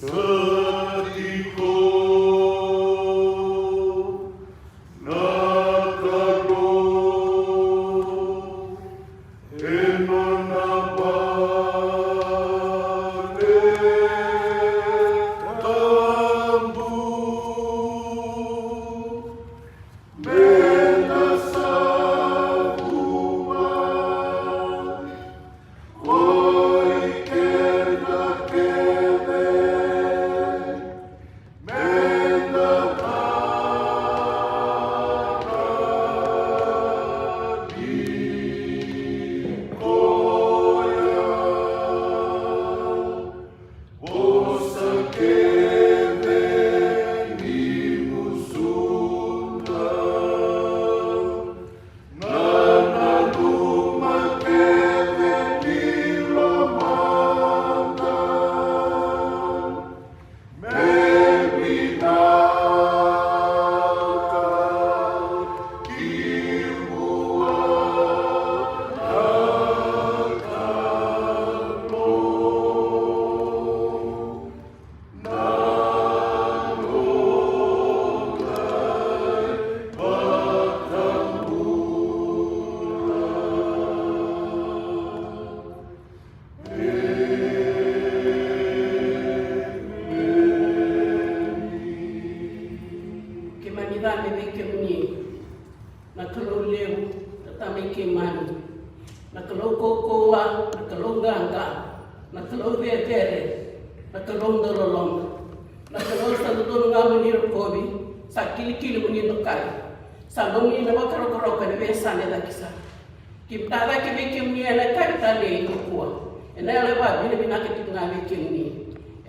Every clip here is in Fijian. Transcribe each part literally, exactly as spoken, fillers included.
Satiko na Kalou e nona vale tabu. Meda sa vuma koi keda kece, meda kaya ni koya. Vosa kece ni gusudra, na nanuma kece ni lomada, me vinaka ki vua na Kalou. Keimami cabe vei kemuni. Na Kalou levu, na Tama i keimami, na Kalou kaukauwa, na Kalou qaqa, na Kalou cecere, na Kalou dauloloma, na Kalou sa dodonu ga mo ni rokovi, sa kilikili mo ni dokai, sa nomuni na vakarokoroko ena veiyasana e cake sara. Keimami tacake vei kemuni ena yakavi talei nikua, ena yalo e vakavinavinaka tiko ga vei kemuni.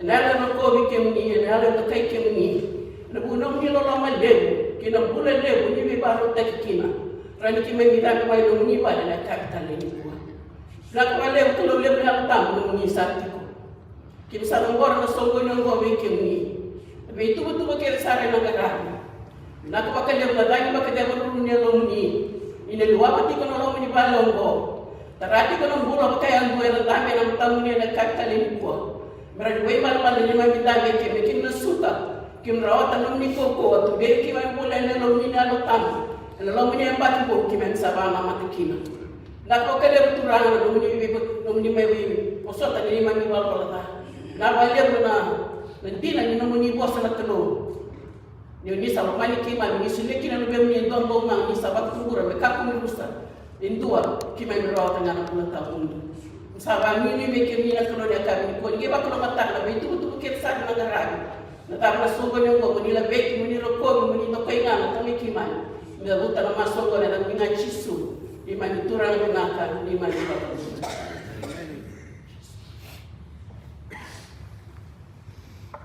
Ena yalo e rokovi kemuni, ena yalo e dokai kemuni. Ena vuku ni nomuni loloma levu kei na bula levu ni veivakarautaki kina, rawa ni keimami cabe mai nomuni vale ena yakavi talei nikua. Vinaka vakalevu Kalou levu na Yalo Tabu, nomuni sa tiko. Keimami sa cabora na soqoni oqo vei kemuni. Na veituvatuva kece sara ena qaravi. Vinaka vakalevu na cagi vakacevaruru ni Yalomuni, ni na liwava tiko na loma ni vale oqo. Tara tiko na bula vakayadua ena cabe ena matamuni ena yakavi talei nikua. Me rawa ni veivalamala ni neimami cabe, keimami kina na suka, keimami rawata na nomuni kaukauwa, tuberi keimami voli ena Yalomuni na Yalo Tabu. Ena loma ni yabaki vou keimami sa vakanamata kina. Vinaka vakalevu Turaga na nomuni vei, nomuni mai veivosota ni neimami valavala ca. Vinaka vakalevu na, na dina ni nomuni vosa na Kalou. Ni o ni sa lomani keimami, ni solia kina na Luvemuni e dua bau ga, ni sa vakatubura me kakua ni rusa e dua, keimami rawata ga na bula tawamudu. Ni sa vakanuinui vei kemuni na Kalou ena yakavi nikua, ni qai vakalougatataka na veituvatuva kece sara ena qaravi. Na cava na soqoni oqo, mo ni laveti, mo ni rokovi, mo ni dokai ga na Tama i keimami. Me cavuta na masu oqo ena yacamuni ga Jisu, neimami Turaga vinaka, neimami iVakabula.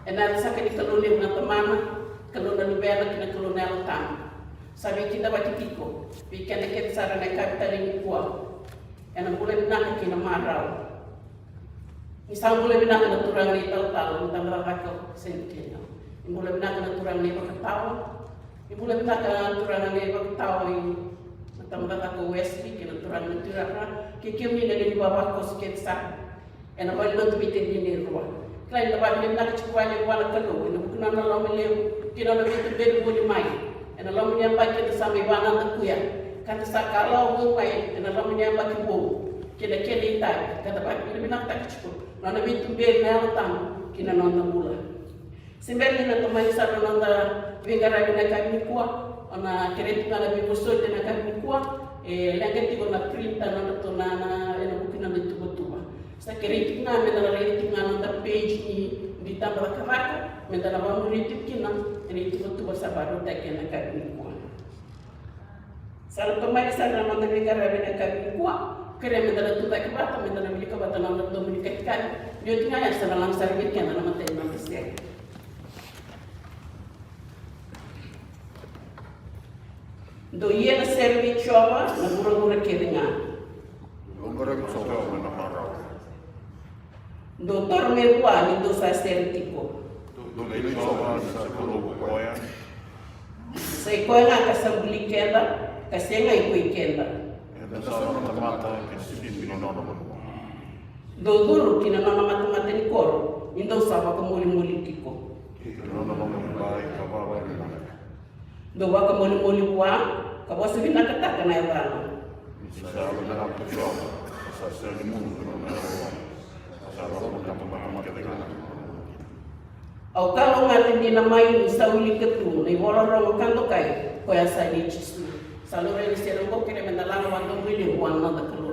Ena yaca saka ni Kalou levu na Tamana, Kalou na Luvena kei na Kalou na Yalo Tabu. Sa veikidavaki tiko vei keda kece sara ena yakavi talei nikua, ena bula vinaka kei na marau. Ni sa bula vinaka na turaga na italatala, na tabacakacaka o Saint Kenya. Ni bula vinaka na turaga na ivakatawa. Ni bula vinaka na turaga na ivakatawa i na tabacakacaka o Wesley, kei na turaga na tuirara, kei kemuni na lewe ni vavakoso kece sara ena valenilotu veitacini e rua. Kila ni da vakavinavinaka tiko vakalevu vua na Kalou ena vuku ni nona loloma levu kei na nona veituberi voli mai. Ena loma ni yabaki eda sa mai vakanadakuya, ka da sa kalawa vou mai ena loma ni yabaki vou kei na kena itavi, ka da vakavinavinakataka tiko na nona veituberi na Yalo Tabu ki na noda bula. Se bera ni na tomani sara na noda veiqaravi na yakavi nikua, o na kerei tiko ga na veivosoti na yakavi nikua, e leqa tiko na printer nodratou na, na, ena vuku ni noda ituvatuva. Sa kerei tiko ga meda na raica tiko ga na noda page ni, ni Tabacakacaka, meda na vakamuri tiko kina ena ituvatuva sa vakarautaki ena yakavi nikua. Sa na tomani sara na noda veiqaravi ena yakavi nikua, kerea meda na tucake vata, meda na wilika vata na noda domo ni katakata. Ni oti ga ya sa na lako sara vei keda na imatai ni noda sere. Dou ia na sere vei Jiova na vuravura kece ga. Dou qaravi Jiova ena marau. Dou toro mai vua ni dou sa sere tiko. Dou kilai Jiova ni sa Kalou ko koya. Sa i koya ga ka sa buli keda, ka sega i koi keda. Eda sa nona tamata kei na sipi ni nona vanua. Dou curu ki na nona matamata ni koro ni dou sa vakamolimoli tiko. Kei na nona lomanibai ka vakavinavinaka. Dou vakamolimoli vua ka vosa vinakataka na yacana. Ni sa yalo vinaka ko Jiova, ka sa sega ni mudu na nona yalo. Sa lako na tamata kece ga. Au kalougata dina mai ni sa wilika tu na ivola rogo ka dokai, koya sa nei Jisu. Sa laurai na sere oqo, kerea meda lala vakadomoilevu vua na noda Kalou.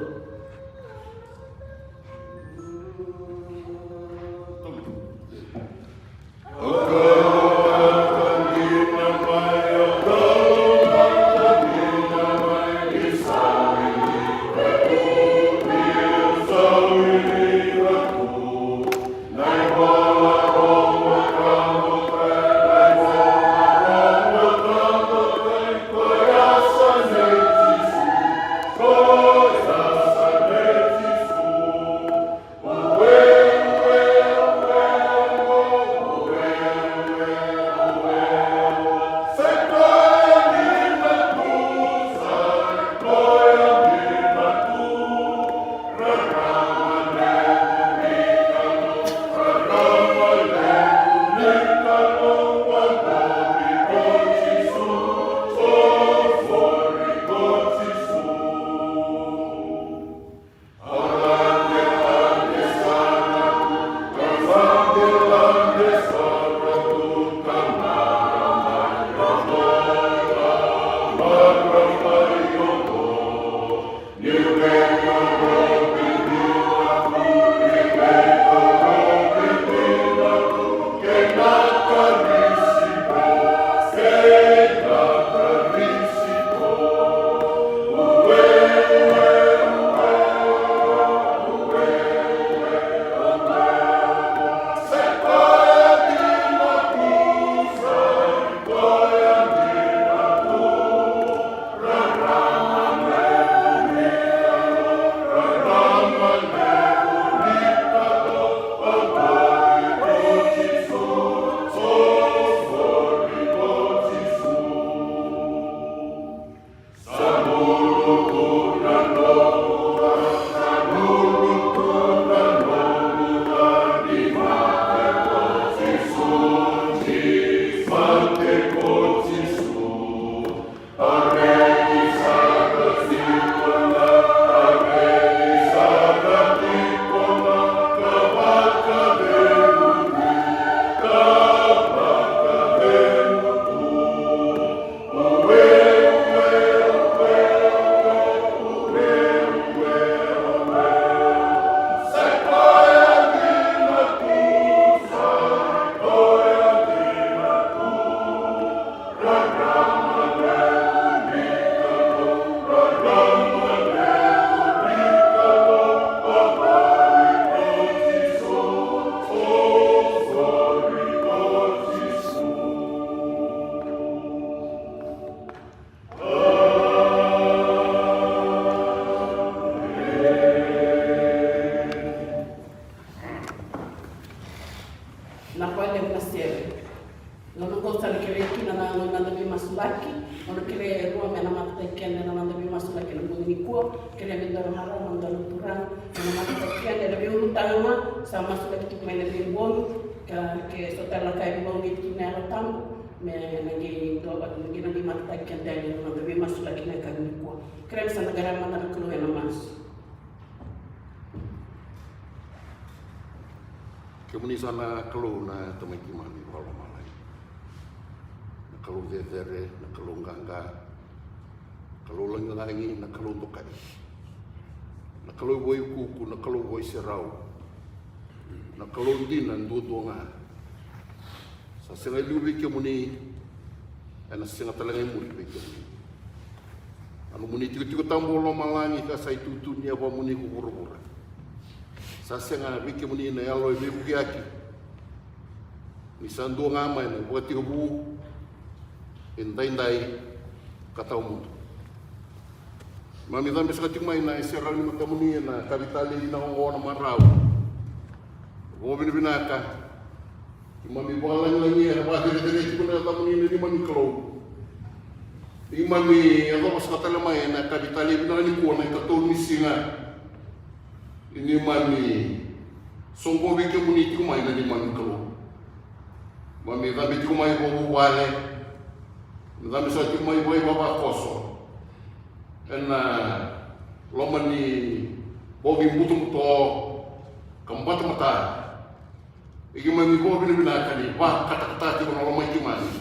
Na vale na sere. Gauna qo sa na kerei kina na noda veimasulaki. Au na kerei e rua me na matataki keda ena noda veimasulaki ena bogi nikua. Kerei me dua na marama, dua na turaga, me na matataki keda ena veiulutaga ga. Sa masulaki tiko mai na veibogi, ka ke so tale na ka e vakaoqo tiko na Yalo Tabu, me na qai dua vata, me na qai matataki keda ena noda veimasulaki na yakavi nikua. Kerei me sa na qarava mada na Kalou ena masu. Kemuni sa na Kalou na Tamai keimami vakalomalagi. Na Kalou cecere, na Kalou qaqa, Kalou lagilagi, na Kalou dokai, na Kalou vakaiukuuku, na Kalou vakaiserau, na Kalou dina duadua ga. Sa sega e liu vei kemuni, ena sega tale ga e muri vei kemuni. A nomuni tikotiko tabu o lomalagi ka sa itutu ni yavamuni ko vuravura. Sa sega vei kemuni na yalo e veivukiyaki. Ni sa dua ga mai na ivakatekivu, edaidai ka tawamudu. Keimami cabe saka tiko mai na iserau ni matamuni ena yakavi talei vinaka oqo na marau. Vakavinavinaka. Keimami vakalagilagia, vakacerecerei tiko na yacamuni na neimami Kalou. Keimami yacova saka tale mai ena yakavi talei vinaka nikua na ikatolu ni siga. Neimami soqo vei kemuni tiko mai na neimami Kalou. Keimami cabe tiko mai vakavuvale. Keimami cabe saka tiko mai vakaivavakoso. Ena loma ni bogi butobuto ka batabata. Keimami vakavinavinaka ni vakatakata tiko na loma i keimami.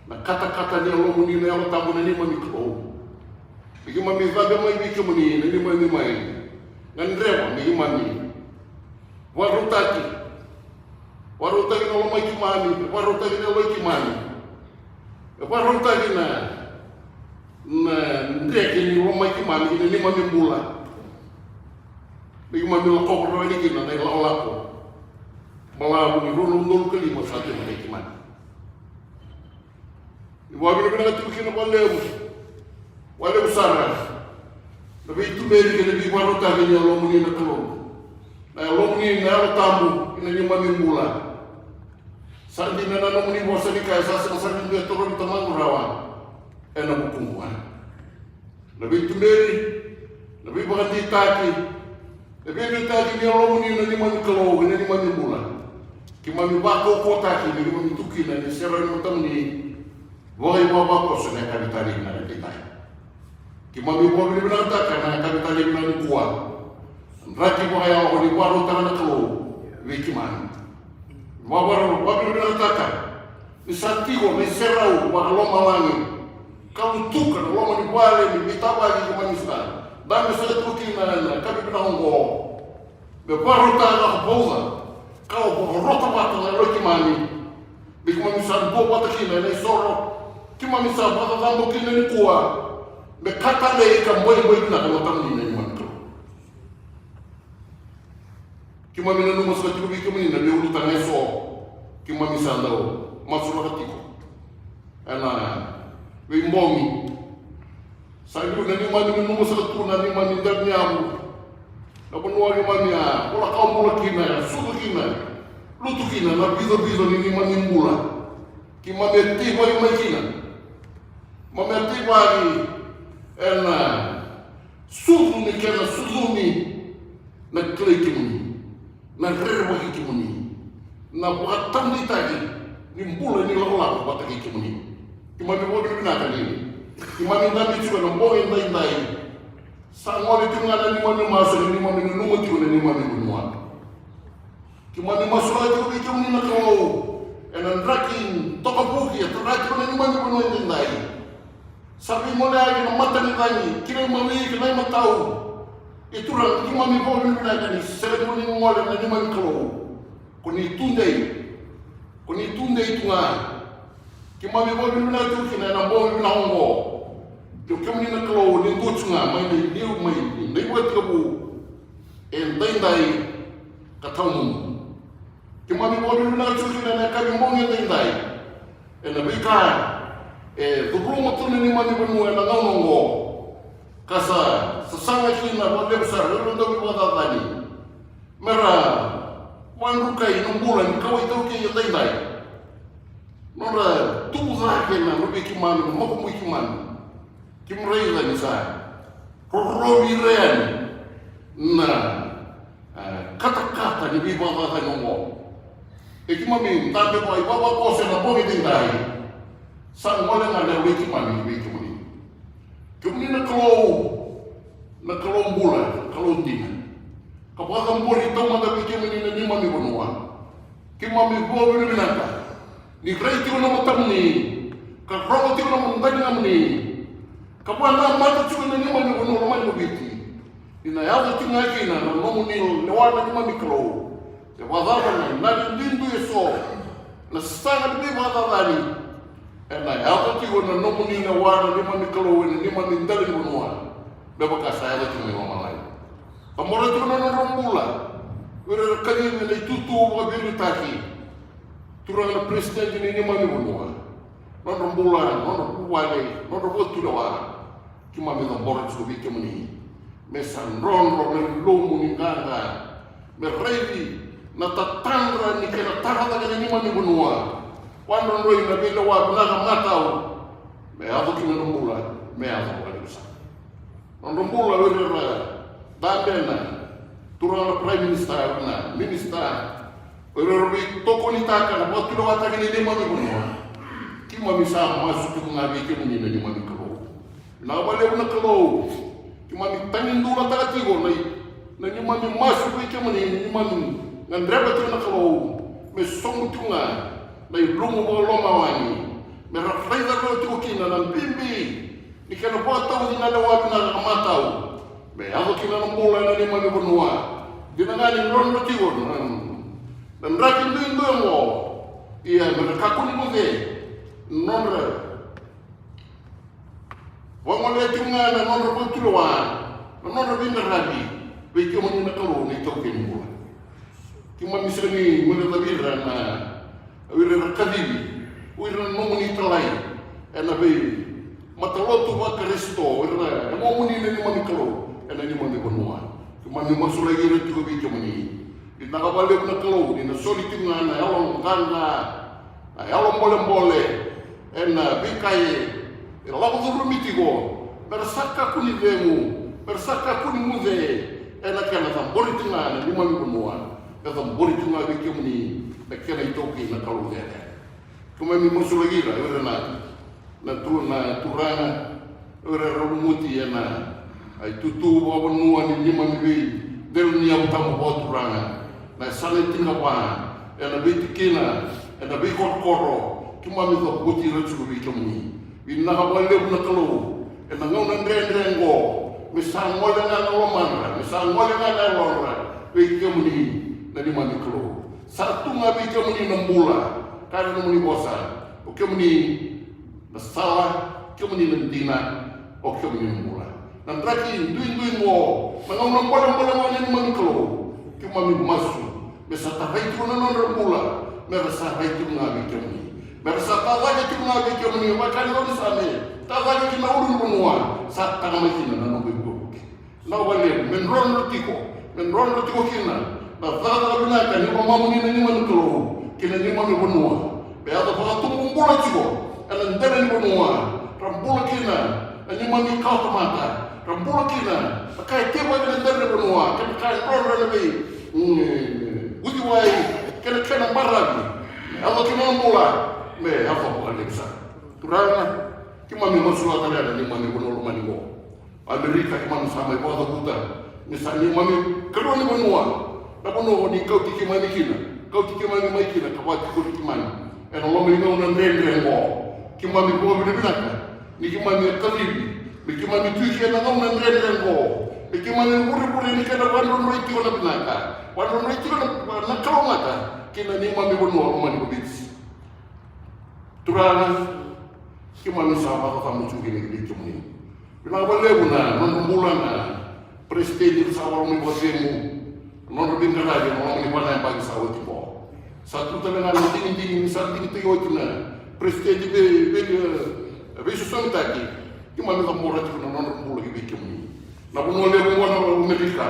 Na katakata ni yalomuni na Yalo Tabu na neimami Kalou. Keimami cabe mai vei kemuni na neimami mai gadreva me keimami vakarautaki. Vakarautaki na loma i keimami, vakarautaki na yalo i keimami. E vakarautaki na, na dreke ni loma i keimami, na neimami bula. Me keimami lakova rawa yani kina na ilakolako balavu ni rua na udolu ka lima sa tu e matai keimami. Ni vakavinavinaka tiko kina vakalevu, vakalevu sara na veituberi kei na veivakarautaki ni yalomuni na Kalou. Na yalomuni na Yalo Tabu ena neimami bula. Sa dina na nomuni vosa ni kaya, sa sega sara ni dua e torovi Tamaqu rawa ena vukuqu. Na veituberi, na veivakadeitaki, na veivakadeitaki ni yalomuni na neimami Kalou ena neimami bula. Keimami vakaukauwataki me keimami tu kina ena iserau ni matamuni vakaivavakoso ena yakavi talei vinaka edaidai. Keimami vakavinavinakataka na yakavi talei vinaka nikua. Draki vakayalo ni vakarautaka na Kalou vei keimami. Vakavinavinakataka ni sa tiko na iserau vakalomalagi ka lutuka na loma ni vale ni veitavaki keimami sa dabe saka tiko kina ena yakavi vinaka oqo. Me vakarautaka ka vauca ka vakarota vata na yalo i keimami. Me keimami sa duavata kina ena isoro. Keimami sa vakacabo kina nikua. Me ka talei ka boiboi vinaka na matamuni na neimami Kalou. Keimami nanuma saka tiko vei kemuni na veiulutaga eso keimami sa dau masulaka tiko ena veibogi. Sa liu na neimami nanuma saka tu na neimami dela ni yavu. Na vanua keimami a vola kawa bula kina, a sucu kina, lutu kina na vicovico ni neimami bula. Keimami a teivaki mai kina. Keimami a teivaki ena sucu ni kena sucumi na kilai kemuni, na rerevaki kemuni, na vakataudeitaki ni bula ni lakolako vata kei kemuni. Keimami vakavinavinaka ni keimami dabe tiko ena bogi edaidai. Sa gole tiko ga na neimami masu, na neimami nanuma tiko na neimami vanua. Keimami masulaka tiko vei kemuni na Kalou ena draki tokavuki e tara tiko na neimami vanua edaidai. Sa veigoleyaki na mata ni cagi, kilai mawi, kilai matau. E Turaga, keimami vakavinavinaka ni sega tiko ni gole na neimami Kalou. Ko ni tudei. Ko ni tudei tu ga. Keimami vakavinavinaka tiko kina ena bogi vinaka oqo. Ni o kemuni na Kalou ni dua tu ga mai na iliu, mai na ivakatekivu, edaidai ka tawamudu. Keimami vakavinavinaka tiko kina ena yakavi bogi edaidai ena veika e curuma tu na neimami vanua ena gauna oqo. Ka sa sasaga kina vakalevu sara na nodra dauvakacacani me ra vakadrukai na bula ni kawa iTaukei edaidai. Nodra tubu cake na luve i keimami, na makubui keimami. Keimami raica ni sa rorovi ira yani na, e, katakata ni veivakacacani oqo. E keimami dabe vakaivavakoso ena bogi edaidai. Sa gole ga na yalo i keimami vei kemuni. Kemuni na Kalou, na Kalou bula, na Kalou dina. Ka vakacabori taumada vei kemuni na neimami vanua. Ni rai tiko na matamuni, ka rogo tiko na daligomuni, ka vakanamata tiko na neimami vanua lomani ko Viti, ni na yaco tiko ga kina na nomuni lewa na neimami Kalou. Se vakacava na inaki duidui eso, na sasaga ni veivakacacani, ena yaco tiko na nomuni lewa na neimami Kalou ena neimami daliga ni vanua, me vaka sa yaco tiko mai lomalagi. Ka mora tiko na nodra bula o ira era kacivi ena itutu vakaveiliutaki. Turaga na peresitedi ni neimami vanua, nodra bula, nodra vuvale, nodra vakatulewa, keimami cabora tiko vei kemuni. Me sa drodro na ilumu ni qaqa, me raici na tatadra ni kena tara cake na neimami vanua, vakadrodroi na veilewa vinaka matau, me yaco kina na bula, me yaco vakalevu sara. Nodra bula o ira era dabe na turaga na Prime Minister, na Minister, o ira era veitokonitaka na vakatulewataki ni neimami vanua. Keimami sa masu tiko ga vei kemuni na neimami Kalou. Vinaka vakalevu na Kalou. Keimami tagidulataka tiko na, na neimami masu vei kemuni, na neimami gadreva tiko na Kalou me sobu tiko ga na ilumu vakalomawani, me ra raica rawa tiko kina na bibi ni kena vakatauci na lewa vinaka ka matau, me yaco kina na bula ena neimami vanua. Dina ga ni drodro tiko na, na draki duidui oqo, ia me ra kakua ni muce, nodra vagolea tiko ga na nodra vakatulewa, na nodra veiqaravi vei kemuni na Kalou na itaukei ni bula. Keimami sega ni guilecavi ira na, o ira era kacivi, o ira na nomuni italai ena veimatalotu vaKarisito, o ira e nomuni na neimami Kalou ena neimami vanua. Keimami masulaki ira tiko vei kemuni. Vinaka vakalevu na Kalou ni na soli tiko ga na yalo qaqa, na yalo bolebole ena veika e lako curumi tiko, me ra sa kakua ni cegu, me ra sa kakua ni muce ena kena cabori tiko ga na neimami vanua, me cabori tiko ga vei kemuni na kena itaukei na Kalou cecere. Keimami masulaki ira, o ira na, na tu, na turaga, o ira era lumuti ena, a, itutu vakavanua ni neimami veidelaniyavu tabu vakaturaga, na yasana e tinikava, ena veitikina, ena veikorokoro, keimami cavuti ira tiko vei kemuni. Vinaka vakalevu na Kalou, ena gauna dredre oqo, me sa gole ga na lomadra, me sa gole ga na yalodra vei kemuni na neimami Kalou. Sa tu ga vei kemuni na bula, kaya na nomuni vosa, o kemuni na sala, kemuni na dina, o kemuni na bula. Na draki duidui oqo, na gauna bolebole oqo na neimami Kalou, keimami masu me sa tarai tiko na nodra bula, me ra sa rai tiko ga vei kemuni, me ra sa tacake tiko ga vei kemuni, vaka ni Danisame tacake ki na ulunivanua, sa tara mai kina na noqu ivukevuke. Vinaka vakalevu, me drodro tiko, me drodro tiko kina na cakacaka vinaka ni lomamuni na neimami Kalou ki na neimami vanua. Me yaco vakatubu bula tiko ena dela ni vanua, ra bula kina na neimami kawatamata, ra bula kina na ka e tevaki na dela ni vanua, kei na ka e drodro ena vei, mm, uciwai, kei na kena baravi. Me yaco kina na bula, me yaco vakalevu sara. Turaga, keimami masulaka tale ga na neimami vanua lomani oqo. Amerika, keimami sa mai vakacavuta ni sa neimami kalua ni vanua na vanua o ni kauti keimami kina, kauti keimami mai kina ka vakatikori keimami ena loma ni gauna dredre oqo. Keimami vakavinavinaka ni keimami a kacivi me keimami tu eke ena gauna dredre oqo, me keimami vurevure ni kena vakadrodroi tiko na vinaka, vakadrodroi tiko na, na kalougata ki na neimami vanua lomani ko Viti. Turaga, keimami sa vakacacabo tiko kina ki vei kemuni. Vinaka vakalevu na nodra bula na peresitedi era sa vakarau mai vakacegu, na nodra veiqaravi ena loma ni vakanayabaki sa oti oqo. Sa tu tale ga na digidigi ni sa digitaki oti na peresitedi vei, vei, e, veisosomitaki. Keimami cabora tiko na nodra bula ki vei kemuni. Na vanua levu oqo na Amerika,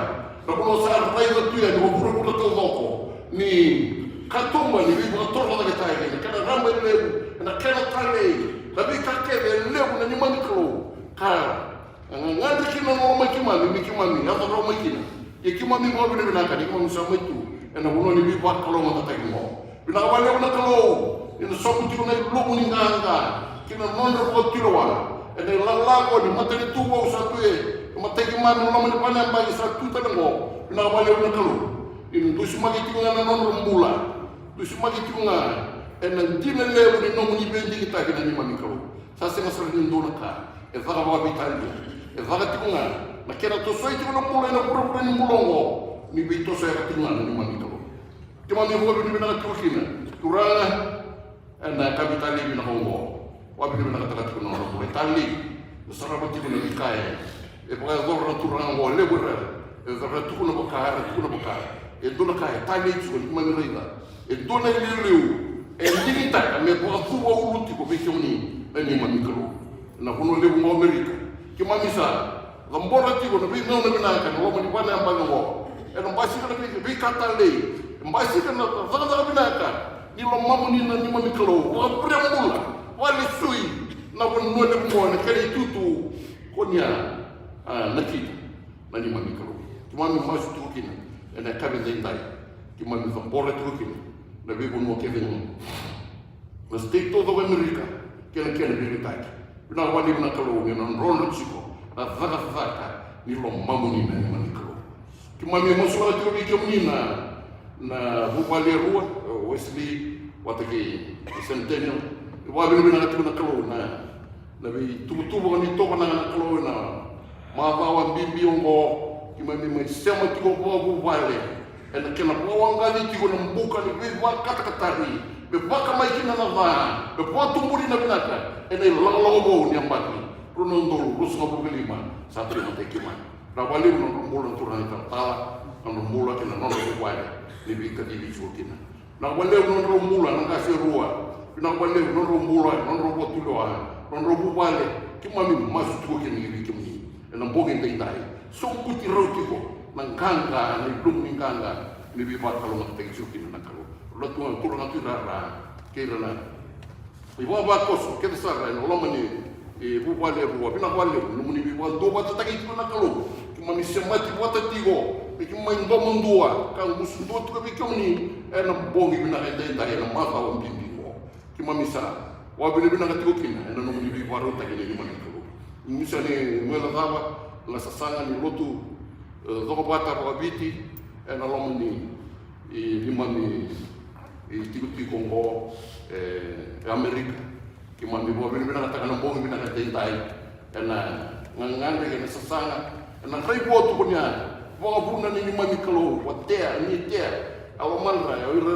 na vanua sa raica tu yani o vuravura taucoko ni katuba ni veivakatorocaketaki, na kena raba e levu, na kena talei, na veika kece e levu na neimami Kalou. Ka gagadre kina na loma i keimami me keimami yaco rawa mai kina. Ia keimami vakavinavinaka ni keimami sa mai tu ena vanua ni veivakalougatataki oqo. Vinaka vakalevu na Kalou ni na sobu tiko na ilumu ni qaqa ki na nodra vakatulewa ena ilakolako ni matanitu vou sa tu e matai keimami ena loma ni vakanayabaki sa tu tale oqo. Vinaka vakalevu na Kalou ni na dusimaki tiko ga na nodra bula, dusimaki tiko ga Ena dina levu ni nomuni veidigitaki na neimami Kalou. Sa sega sara ni dua na ka e caka vakaveitalia. E caka tiko ga na kena tosoi tiko na bula ena vuravura ni bula oqo. Ni veitosoyaka tiko ga na neimami Kalou. Keimami vakavinavinaka tiko kina Turaga ena yakavi talei vinaka oqo. Vakavinavinakataka tiko na nodra bula e talei. E sarava tiko na veika e e vakayacora na turaga oqo, levu era, era tukuna vaka, era tukuna vaka. E dua na ka e talei tiko ni keimami raica. E dua na iliuliu e digitaka me vakacuva ulu tiko vei kemuni na neimami Kalou. Na vanua levu mai Amerika, keimami sa cabora tiko na veigauna vinaka ena loma ni vale yabaki oqo. Ena basika na vei, veika talei, e basika na cakacaka vinaka ni lomamuni na neimami Kalou. Vakavurea bula, vakalesui na vanua levu oqo ena kena itutu. Ko ni a, a, nakita na neimami Kalou. Keimami masu tiko kina ena yakavi edaidai. Keimami cabora tiko kina na veivanua kece ga, na state taucoko e Amerika kei na kena veiretaki. Vinaka vakalevu na Kalou ni na drodro tiko na cakacaka ni lomamuni na neimami Kalou. Keimami masulaka tiko vei kemuni na, na vuvale e rua, o Wesley vata kei Centennial. Vakavinavinaka tiko na Kalou na, na veituvatuva ni tokanaka na Kalou ena macawa bibi oqo. Keimami mai sema tiko vakavuvale ena kena vakawaqaci tiko na buka ni veivakatakatari me vakamai kina na ca, me vakatuburi na vinaka ena ilakolako vou ni yabaki rua na udolu ruasagavulu ka lima. Sa tu e matai keimami. Vinaka vakalevu na nodra bula na turaga italatala, na nodra bula kei na nodra vuvale ni veikacivi tiko kina. Vinaka vakalevu na nodra bula na qase e rua. Vinaka vakalevu na nodra bula, na nodra vakatulewa, na nodra vuvale. Keimami masu tiko kina vei kemuni ena bogi edaidai. Sobuti rau tiko na qaqa, na ilumu ni qaqa ni veivakalougatataki tiko kina na Kalou. Rau na turaga tu i rara kei ira na ivakavakakoso kece sara ena loma ni, e, vuvale e rua. Vinaka vakalevu na nomuni veivakaduavatataki tiko na Kalou. Keimami semati vata tiko me keimami domo dua ka gusu dua tiko vei kemuni ena bogi vinaka edaidai, ena macawa bibi oqo. Keimami sa vakavinavinaka tiko kina ena nomuni veivakarautaki na neimami Kalou. Ni sa ni guilecava na sasaga ni lotu, e, cokovata vakaviti ena loma ni, e, neimami, e, tikotiko oqo, e, e Amerika. Keimami vakavinavinakataka na bogi vinaka edaidai ena gagadre kei na sasaga ena raivotu ko ni a vakavuna na neimami Kalou, o Tea, ni Tea, a lomadra, o ira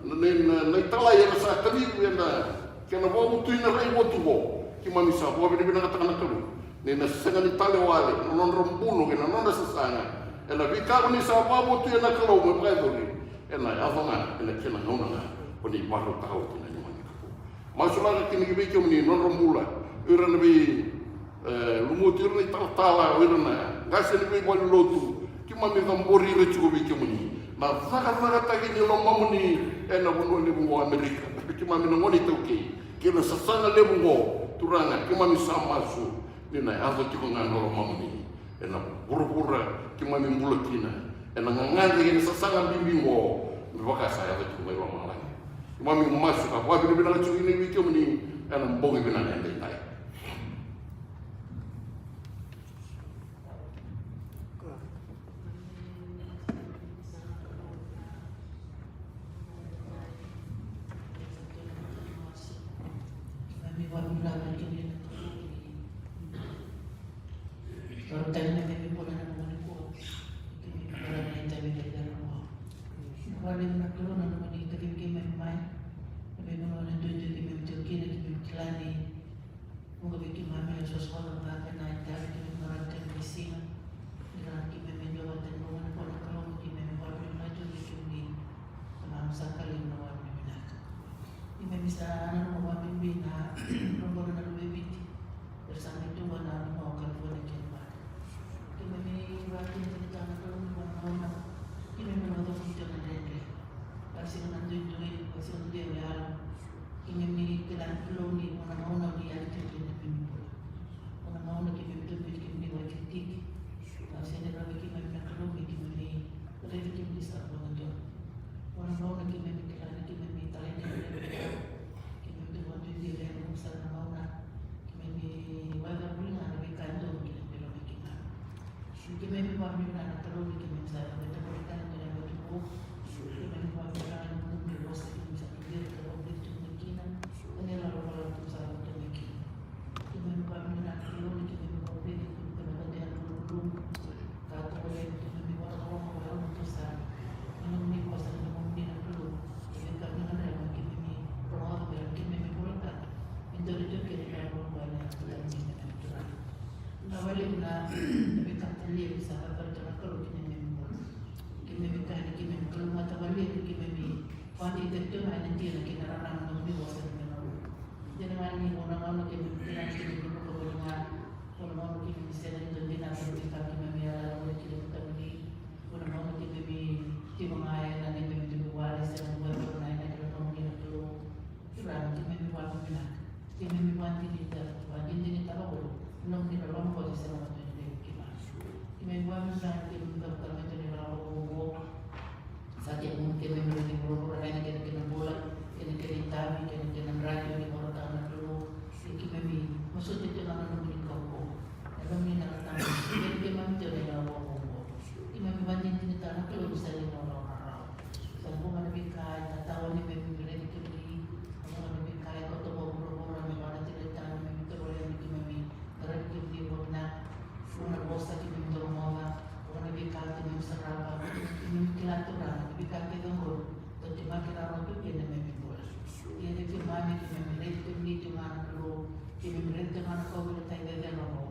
na, na, na, na italai era sa kacivi ena kena vakavutui na raivotu oqo. Keimami sa vakavinavinakataka na Kalou ni na sega ni tale wale na nodra buno kei na nodra sasaga ena veika ko ni sa vakavutui ena Kalou me vakayacori. Ena yaco ga ena kena gauna ga ko ni vakarautaka oti na neimami Kalou. Masulaka kina ki vei kemuni na nodra bula, o ira na vei, e, lumuti, o ira na italatala, o ira na qase ni veivalenilotu. Keimami cabori ira tiko vei kemuni na cakacakataki ni lomamuni ena vanua levu oqo Amerika. Keimami na gone iTaukei kei na sasaga levu oqo, Turaga, keimami sa masu ni na yaco tiko ga na lomamuni ena vuravura keimami bula kina, ena gagadre kei na sasaga bibi oqo, me vaka sa yaco tiko mai lomalagi. Keimami masu ka vakavinavinaka tiko kina vei kemuni ena bogi vinaka edaidai. Vakalevu na Kalou na nomuni kacivi keimami mai. Na veivanua na duidui keimami tiko kina, keimami kila ni vuqa vei keimami na sosola vaka na itavi keimami marau tiko mai siga. Ni ra keimami dua vata ni nomuni kacivi keimami, vakalevu na Kalou vei kemuni. Keimami sa kaliva na vakavinavinaka. Keimami sa nanuma vakabibi na rogoca na luve i Viti. Era sa mai tu vua na vanua o California kei Nevada. Keimami vakadinadinataka na Kalou ni vua na gauna keimami na vakacokoti tiko na dredre. Vakasika na duidui, vakasika na dui yaloyalo. Keimami kila na Kalou ni vua na gauna o ni yali tiko kina na neimami bula. Vua na gauna keimami tu vei kemuni vakatikitiki. Au sega ni rawa vei keimami na Kalou me keimami raici kemuni sara vakadua. Vua na gauna keimami kila ni keimami talaidredre. Keimami tu vakaduidui, keimami sa na Vakadeitaki tiko ga ena dina kei na rarama na nomuni vosa ni gauna oqo. Dina ga ni vua na gauna keimami kila ni keimami vakavuna ga, vua na gauna keimami sega ni dau dinata na veika keimami yalayala voli kina vei kemuni. Vua na gauna keimami tiko ga ena neimami dui vale, sega ni vakavuna ena kila nomuni na Kalou. Turaga, keimami vakavinavinaka. Keimami vakadinadinataka, vakadinadinataka voli na nomuni loloma voli sega ni dau levu keimami. Keimami vakavinavinaka ni keimami vakavinavinaka ni loloma voli. Sa tekivu keimami raici vuravura ena kena kena bula, kena kena itavi, kena kena draki, ni vorotaka na Kalou. Ia keimami masuta tiko ga na nomuni kaukauwa, na nomuni na ka tani. Keimami tiko na ina vakaukauwa. Keimami vakadinadinataka na Kalou ni sa levu na rawarawa. Sa vuqa na veika e tatawa ni keimami raici kemuni. Sa vuqa na veika e kauta vua vuravura me vakatiraitaka na neimami tovolea ni keimami qaravi kemuni vakavinaka. Vuqa na vosa keimami rogoca, vuqa na veika keimami sarava, keimami kila Turaga ni veika kece oqo dau temaki rawa tu kina na neimami bula. Ia vei keimami, keimami raici kemuni tiko ga na Kalou, keimami raici tiko ga na kauveilatai cecere oqo,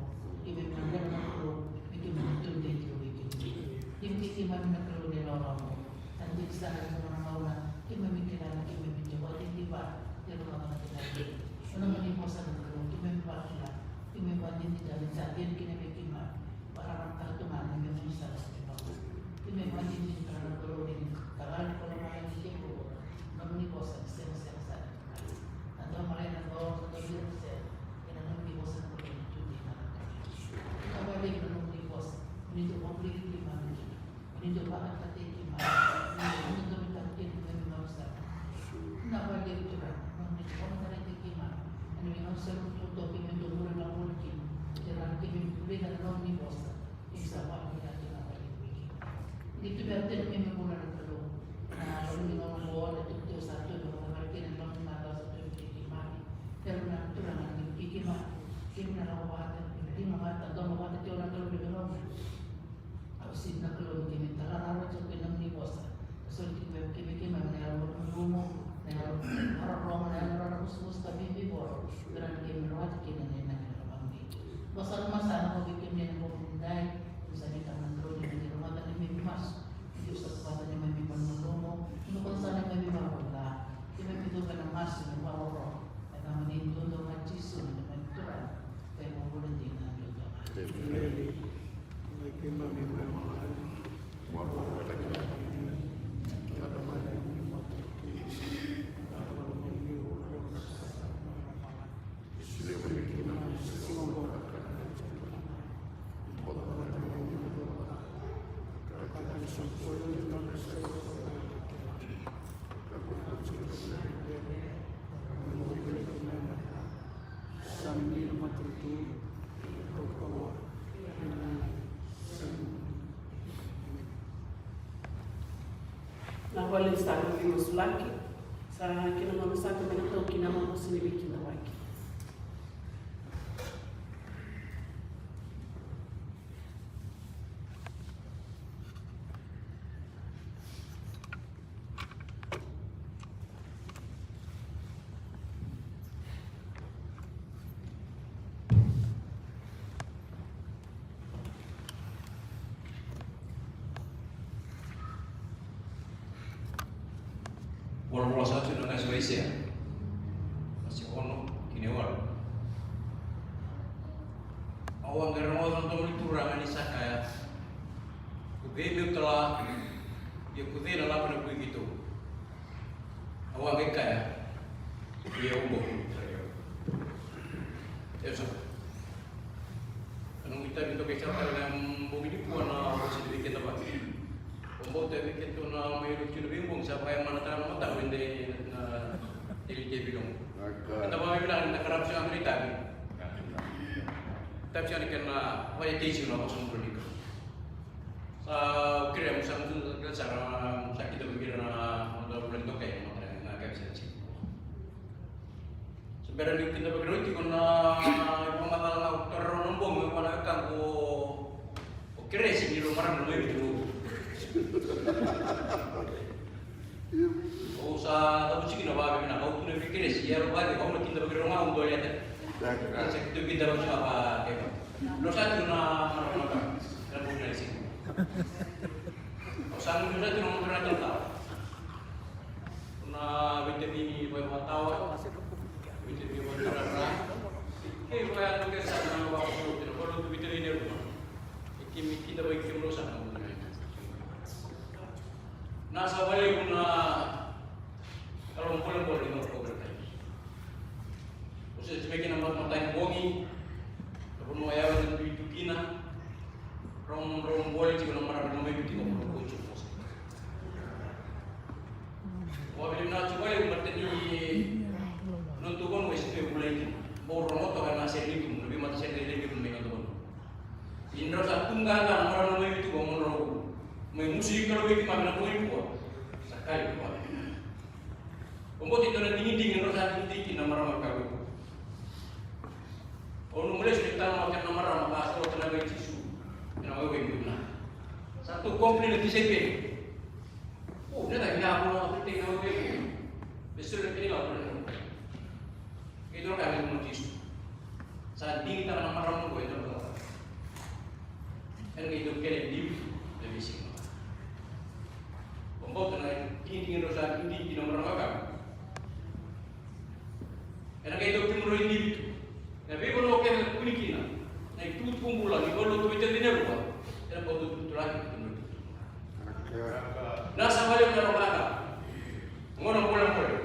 keimami gadreva na Kalou me keimami tudei tiko vei kemuni. Ia vei keimami na Kalou ni loloma oqo. Sa dina sara ni vuqa na gauna keimami kila ni keimami tiko vakadidike, ni rogoca na kena dina. Na nomuni vosa na Kalou keimami vakila, keimami vakadidike ni sa dina kina vei keimami. Vakararamataka tu ga na neimami sala se bau. Keimami vakadidike na Kalou ni kakali kola mai ni kemuni. Na nomuni vosa ni sega sega sara. Na dau malai na dau, na dau vira na sega. Ena nomuni vosa na Kalou ni tudei na Kalou. Ka vakalevu na nomuni vosa. Ni dau vakavuliki keimami kina. Ni dau vakataki keimami, ni dau dau vakataki keimami na noda sala. Na vale Turaga, ni dau vakataki keimami. Ni noda sala tu toka keimami dau bula na vale kina. Turaga keimami vuli na nomuni vosa. Ni sa vakavinaka na vale kina. Ni tu vei keimami bula na Kalou. Na vale ni noda bula, tu tu sa tu na vale kina, na nomuni mata sa tu vei keimami. Turaga ni keimami. Keimami na lako vata, keimami vata, domo vata, tiko na Kalou ni Kalou. Au sega ni Kalou ni keimami tala rawa tiko kei na nomuni vosa. Soli tiko vei keimami na yalo malumalumu, na yalo maroroma, na yalo raramusumusu ka vivivoro. Turaga ni keimami rawata kina na inaki ni lomamuni. Vosa na masana ko vei keimami ena bogi nidai. Au sa ni tala na Kalou ni keimami rawata na neimami masu. Ni sa rawata na neimami malumalumu. Ni ko sa na neimami malumalumu. Keimami cuva na masu ni maoro. Ena yacamuni duadua ga Jisu na neimami Turaga. Kei na bula dina duadua ga. Emeni. Na vale sa na veimasulaki, sa kena mamasu sa na taukena na masu ni veikidavaki. Volavola sa tu na qase o Aisea. Wase ono, kena walu. Au a qai rogoca na domo ni Turaga ni sa kaya, ko cei meu tala, ia ko cei na lako ena vukei keitou? Au a qai kaya, ia au bau. E so. Na noqu itavi toka e Sara tale na bogi nikua na vosa ni veikidavaki. Au bau tavi keitou na mai rau tiko na veibogi sa vakayamanataka na mataqu e dua na teli tevi logo. Eda vakavinavinaka ni da qarava tiko na itavi. Tavi tiko na kena vakayagataki tiko na vosa ni Kalou. Sa kerea mo sa musu na kena sara mo sa kidavaki ira na noda vulagi toka e mataka na kena sara tiko. Se bera niu kidavaki rau tiko na ivakamacala ga au taura rau na bogi me vaka na wekaqu o Keresi ni rau marama mai Viti. Au sa cavuti kina vakavinaka, au tukuna vei Keresi, ia rau vakavinaka, au na kidavaki rau ga au dolea tale. Sa kidavaki ga vakakeva. Rau sa tu na marama na ka. Era bau na isi. Au sa gunuva tu na marama na ka. Qaqa na marama mai Viti qo mo drau mai musuki Kalou vei keimami ena bogi nikua. Sa kai vua. Oqo e dua na digidigi drau sa digidigi kina na marama ka Viti. Au nanuma lesu ni taro na kena marama ka sota na vei Jisu ena waiwai ni vuna. Sa tu complain na tisaipeli. O, na ka vinaka vua na ka vei na waiwai. Me soli na kena ila vua na. Keitou na ka me tuma Jisu. Sa digitaka na marama qo e dua na ka. Ena keitou kele divi na veisiga. Au bauta na digidigi drau sa digidigi kina na marama ka. Ena keitou kemudroi divi tu. Na veivanua kece na kuni kina na itukutuku bula ni valenilotu veitacini e rua. Ena bauta tu tulaki na kemudroi tu. Na sa vale na rogaka. Gona bolebole.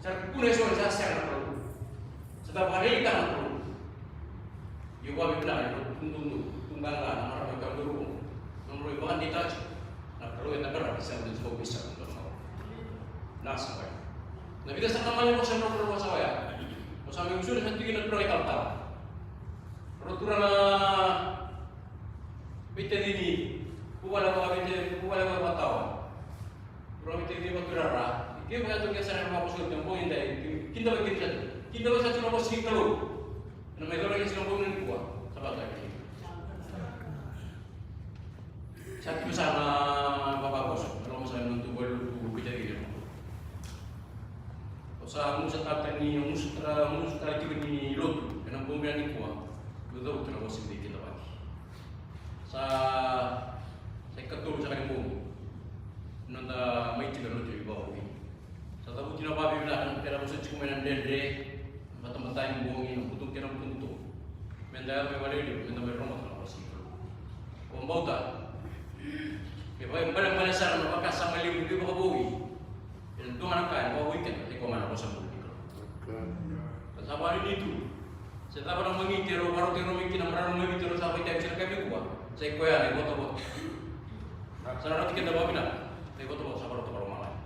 Sa tukuna eso sa sega na Kalou. Sa da vakareitaka na Kalou. Io, vakavinaka na Kalou, tududu, tuqaqa, na marama ka duru. Na Kalou e vakadeitaka tiko. Na Kalou e na qara, sa da tiko visa na Kalou. Na sa vale. Na vica sa na mani vosa na Kalou sa oya. O sa mai usuri sa tiki na turaga i talatala. Ro turaga veitacini, vuvale vakaveitacini, vuvale vakatawa. Turaga veitacini vaturara. Ke vaka tu ke sara na vakasote na bogi dai. Kidavaki kina sara. Kidavaki sara tu na vosa ni Kalou. Ena mai cora kina sara na bogi nikua. Sa vata kina. Sa tu sara na vakavosa. Na loma sara na tu valu tu veitacini. O sa musa tata ni, musa tara, musa tara tiko ni lotu. Ena bogi nikua. Lucau tu na vosa ni kidavaki. Sa, sa ikatolu saka ni bogi. Noda mai tiko na lotu i Vakavuti. Sa cavuti na vakavivinaka na kena vosa tiko mai na dredre, na batabata ni bogi, na buto kei na butobuto. Meda yaco mai valelevu, meda mai rogoca na vosa ni Kalou. Au bauta. Me vakaibalebale sara na vakasama levu ni vakavoui. E dua ga na ka e vakavoui keda, e koya ga na vosa bula ni Kalou. Sa vakanuinui tu. Se cava na magiti erau vakarau tiko mai kina na marama mai Viti, erau sa vakaitavi tiko ena yakavi nikua. Sa i koya na ivotavota. Sa na rauti keda vakavinaka na ivotavota sa vakarau toka lomalagi.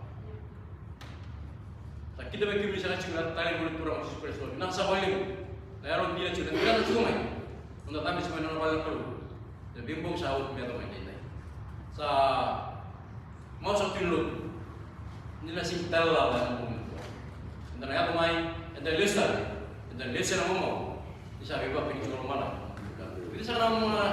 Sa kidavaki kemuni saka tiko na talevoni Turaga o Jisu Karisito. Vinaka saka vakalevu. Na yalo dina tiko, na dina tiko mai. Noda cabe tiko mai na nona vale na Kalou. Na veibogi sa oti me yaco mai daidai. Sa Mau sa tu ni lotu. Ni na sega ni tale lala ena bogi nikua. Eda na yaco mai, eda lesu tale, eda lesu ena mamau. Ni sa veivakani tiko na mana. Vili saka na ma,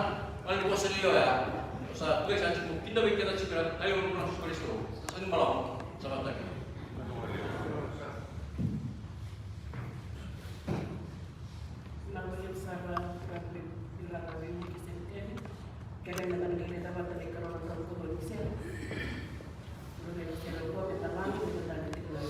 vale ni vosa ni oya. Sa tu sa tiko, kidavaki keda tiko na tale o Jisu Karisito. Sa ni balavu, sa vata kina. Vinaka vakalevu sara, vinaka vakalevu, vinaka vakalevu, Semi. Kere na ka ni kere tamata ni karona ka ko ni sere. Nuna ni kere ko me tamata ni tamata ni kere.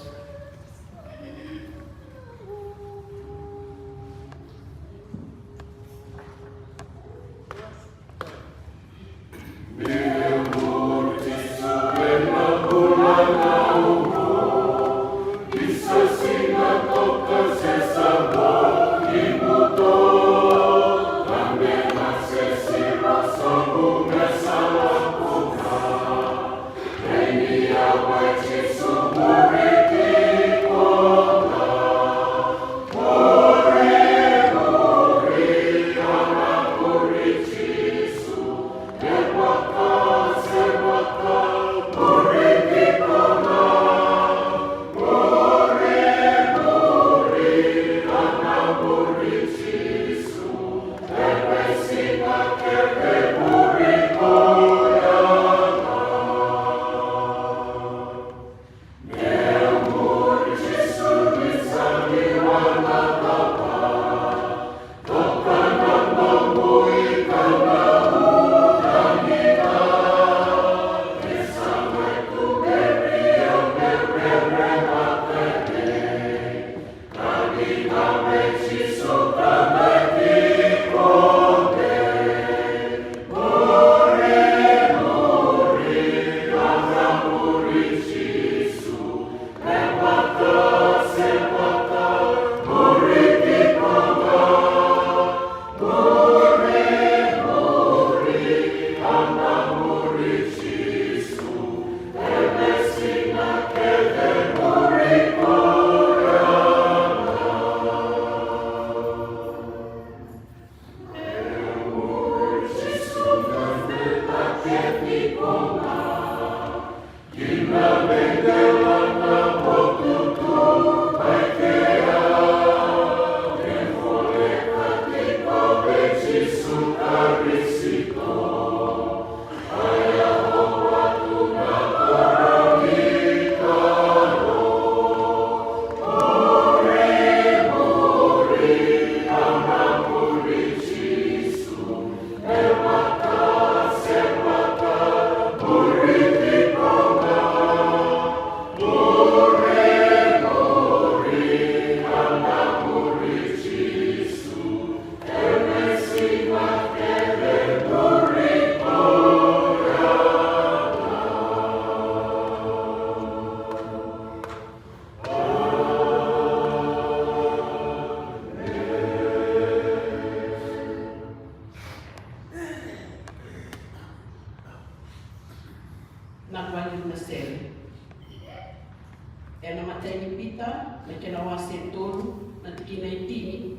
Ena imatai ni Pita, na kena wase e tolu, na tikina e tini.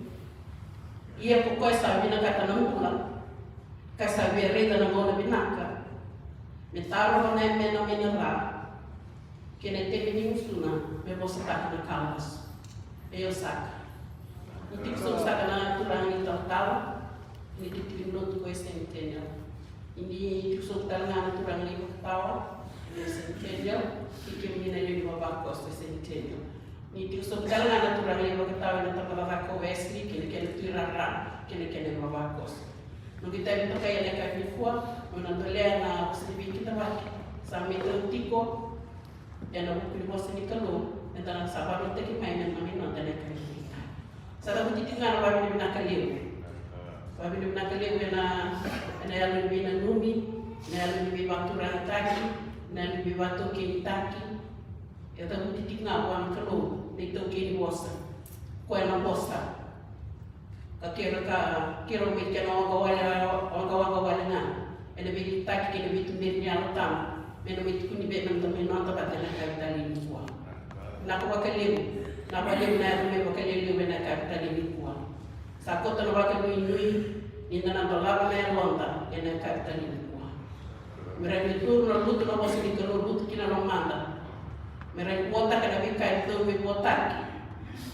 Ia ko koya sa vinakata na bula, ka sa via raica na gauna vinaka, me tarova na yamena mai na ca, kei na teveli ni gusuna me vosataka na ka lasu. Io saka. Ni tiko sobu saka na turaga ni talatala, ni tiko ni lotu ko e Centennial. Ni tiko sobu tale ga na turaga ni vakatawa, ni Centennial, ni kemuni na lewe ni vavakoso e Centennial. Ni tiko sobu tale ga na turaga ni vakatawa ena tabacakacaka ko Wesley, kei na kena tuirara, kei na kena vavakoso. Noqu itavi toka ena yakavi nikua, meu na dolea na vosa ni veikidavaki sa mai tau tiko ena vuku ni vosa ni Kalou, eda na sa vakarautaki mai me na mai noda ena yakavi nikua. Sa cavuti tiko ga na vavinavinaka levu. Vavinavinaka levu ena, ena yalo ni veinanumi, ena yalo ni veivakaturagataki, ena yalo ni veivakataukeitaki. E cavuti tiko ga vua na Kalou na itaukei ni vosa. Koya na vosa. Ka keirau, ka keirau mai kena waqawaqa, waqawaqa wale ga. Ena veiliutaki kei na veituberi ni Yalo Tabu. Me na mai tukuni vei na noda mai noda vata ena yakavi tale nikua. Vinaka vakalevu, vinaka vakalevu na yaco mai vakalevu ena yakavi tale nikua. Sa koto na vakanuinui ni da na dolava na yaloda ena yakavi tale nikua. Me rawa ni turu na lutu na vosa ni Kalou, lutu ki na lomada. Me rawa ni vuataka na veika e dodonu me vuataki.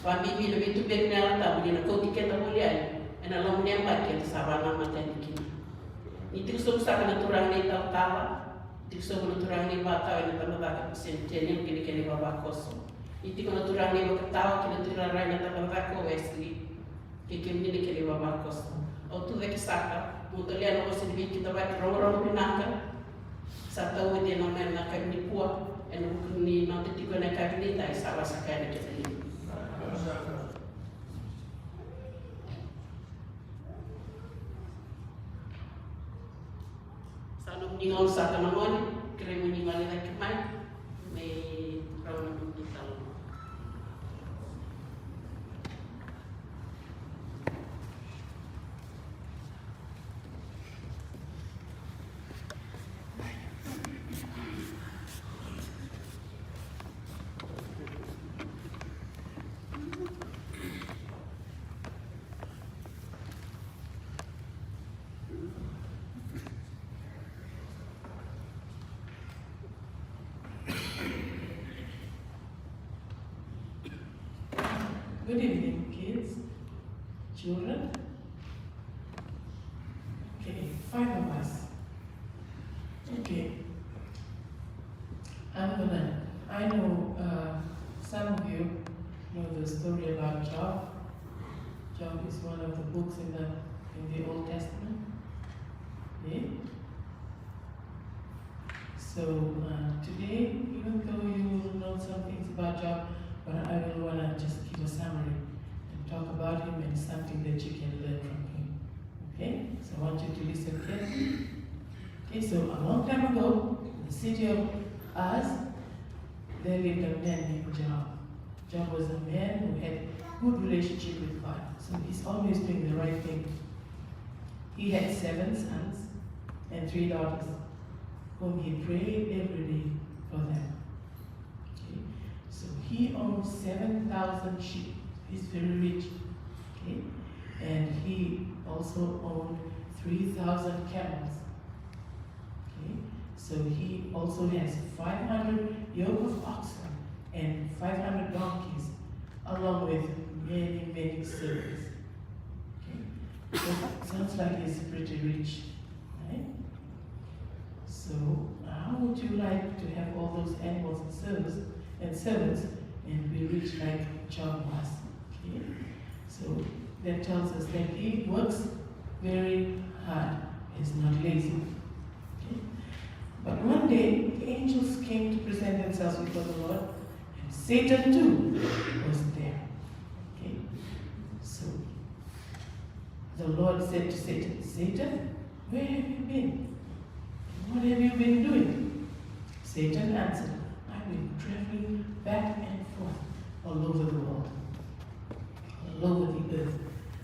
Vakabibi na veituberi ni Yalo Tabu ni na kauti keda voli yani ena loma ni yabaki eda sa vakanamata yani kina. Ni tiko sobu saka na turaga ni talatala, tiko sobu na turaga ni vakatawa ena tabacakacaka ko Centennial kei na kena ivavakoso. Ni tiko na turaga ni vakatawa kei na tuirara ena tabacakacaka ko Wesley. Kei kemuni na kena ivavakoso. Au tucake saka, meu dolea na vosa ni veikidavaki rogorogo vinaka. Sa tau oti ena mai na yakavi nikua, ena vuku ni noda tiko ena yakavi ni dai sa wasaka ena kena lima. Sa nomuni gauna saka na gone, kerei mo ni gole cake mai, me rawa na nomuni talanoa. Good evening, kids, children. Okay, five of us. Okay. I'm gonna, I know, uh, some of you know the story about Job. Job is one of the books in the, in the Old Testament. Okay? So, uh, today, even though you know some things about Job, but I will wanna just give a summary and talk about him and something that you can learn from him. Okay? So I want you to listen carefully. Okay, so a long time ago, in the city of Uz, there lived a man named Job. Job was a man who had good relationship with God, so he's always doing the right thing. He had seven sons and three daughters, whom he prayed every day for them. Okay? So he owned seven thousand sheep. He's very rich. Okay? And he also owned three thousand camels. Okay? So he also has five hundred yoke of oxen and five hundred donkeys, along with many, many servants. Okay? So sounds like he's pretty rich, right? So how would you like to have all those animals and servants and servants and be rich like Job was? Okay? So that tells us that he works very hard, he's not lazy. Okay? But one day, the angels came to present themselves before the Lord, and Satan too was there. Okay? So the Lord said to Satan, "Satan, where have you been? What have you been doing?" Satan answered, "I've been traveling back and forth all over the world, all over the earth."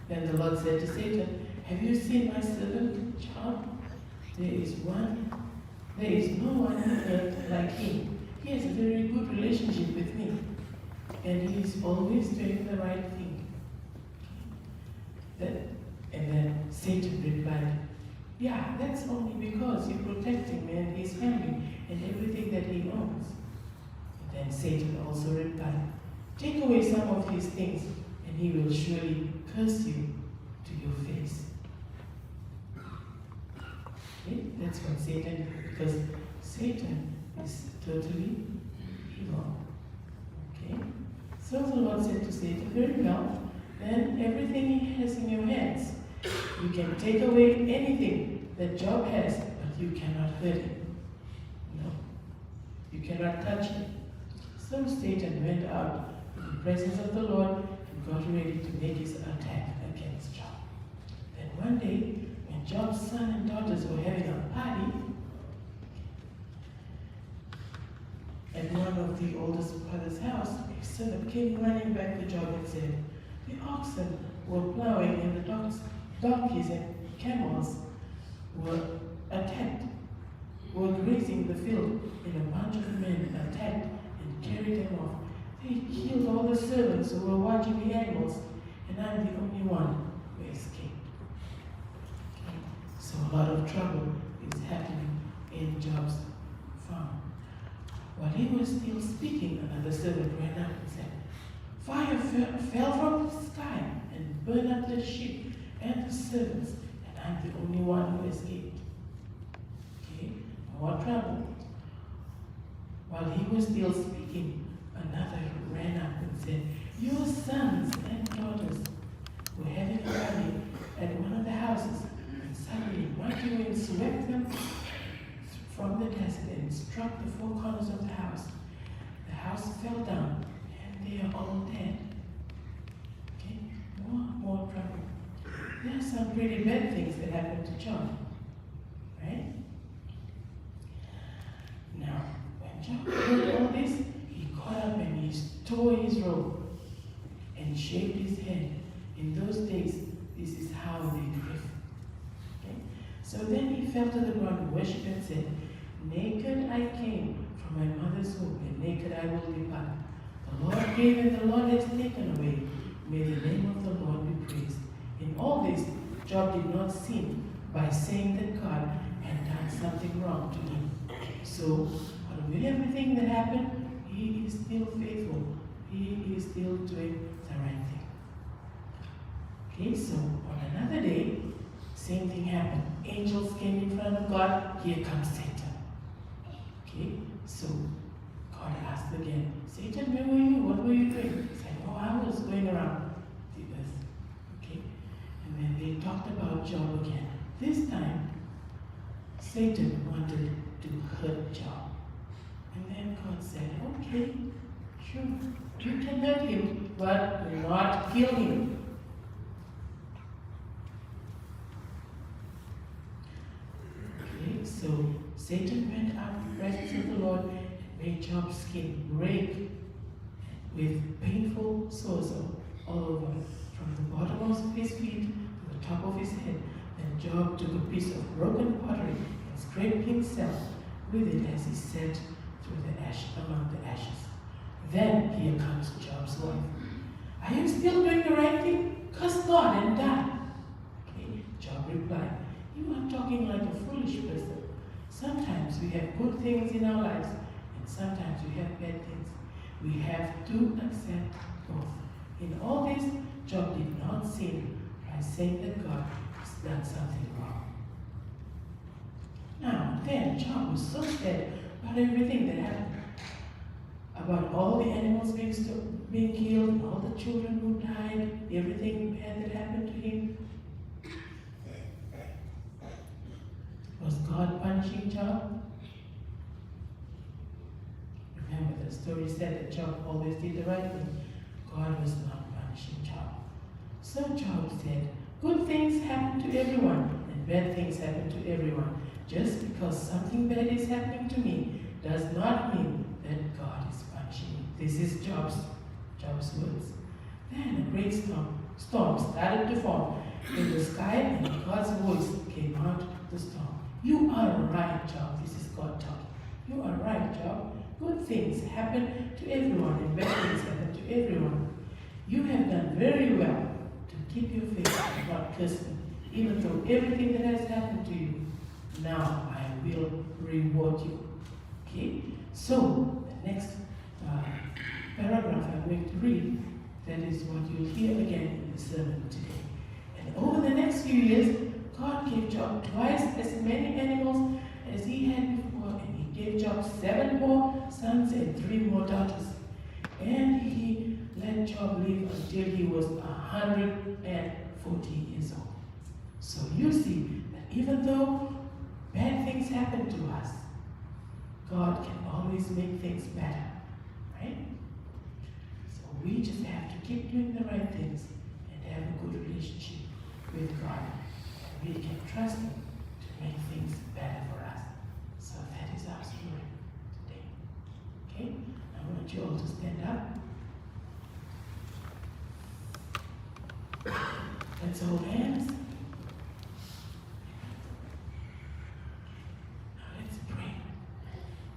Then the Lord said to Satan, "Have you seen my servant Job? There is one, there is no one on earth like him. He has a very good relationship with me. and he is always doing the right thing. Then, and then Satan replied, "Yeah, that's only because you're protecting him and his family and everything that he owns." And then Satan also replied, "Take away some of his things, and he will surely curse you to your face." Okay? That's what Satan did, because Satan is totally evil. Okay? So the Lord said to Satan, "Very well, then everything he has in your hands, you can take away anything that Job has, but you cannot hurt him. No, you cannot touch him." So Satan went out of the presence of the Lord and got ready to make his attack against Job. Then one day, when Job's son and daughters were having a party at one of the oldest brother's house, a servant came running back to Job and said, "The oxen were plowing and the dogs, donkeys and camels were attacked, were grazing the field, and a bunch of men attacked and carried them off. They killed all the servants who were watching the animals, and I'm the only one who escaped." Okay. So a lot of trouble is happening in Job's farm. While he was still speaking, another servant ran up and said, "Fire fe- fell from the sky and burned up the sheep and the servants, and I'm the only one who escaped." Okay, more trouble. While he was still speaking, another ran up and said, "Your sons and daughters were having a party at one of the houses, and suddenly mighty wind swept them from the desert and struck the four corners of the house. The house fell down, and they are all dead." Okay, more, more trouble. There are some pretty bad things that happened to Job, right? Now, when Job heard all this, he got up and he tore his robe and shaved his head. In those days, this is how they dressed. Okay? So then he fell to the ground and worshipped and said, "Naked I came from my mother's womb, and naked I will depart. The Lord gave and the Lord has taken away. May the name of the Lord be praised." In all this, Job did not sin by saying that God had done something wrong to him. So, out of everything that happened, he is still faithful. He is still doing the right thing. Okay, so on another day, same thing happened. Angels came in front of God. Here comes Satan. Okay, so God asked again, "Satan, where were you? What were you doing?" He said, "Oh, I was going around the earth." Okay, and then they talked about Job again. This time, Satan wanted to hurt Job. And then God said, "Okay, sure, you can hurt him, but not kill him." Okay, so Satan went out of the presence of the Lord and made Job's skin break with painful sores all over, from the bottom of his feet to the top of his head. Then Job took a piece of broken pottery and scraped himself with it as he sat through the ash among the ashes. Then here comes Job's wife. "Are you still doing the right thing? Curse God and die." Okay, Job replied, "You are talking like a foolish person. Sometimes we have good things in our lives, and sometimes we have bad things. We have to accept both." In all this, Job did not sin by saying that God has done something wrong. Now, then Job was so sad about everything that happened, about all the animals being, sto- being killed, all the children who died, everything bad that happened to him. Was God punishing Job? Remember, the story said that Job always did the right thing. God was not punishing Job. So Job said, "Good things happen to everyone, and bad things happen to everyone. Just because something bad is happening to me does not mean that God is punishing me." This is Job's, Job's words. Then a great storm, storm started to form in the sky, and God's voice came out of the storm. "You are right, Job." This is God talking. "You are right, Job. Good things happen to everyone, and bad things happen to Everyone, you have done very well to keep your faith without cursing, even though everything that has happened to you. Now I will reward you. Okay? So, the next uh, paragraph I'm going to read, that is what you'll hear again in the sermon today. And over the next few years, God gave Job twice as many animals as he had before, and he gave Job seven more sons and three more daughters. And he let Job live until he was a hundred and forty years old. So you see that even though bad things happen to us, God can always make things better, right? So we just have to keep doing the right things and have a good relationship with God. And we can trust Him to make things better for us. So that is our story today. Okay? I want you all to stand up. Let's hold hands. Now let's pray.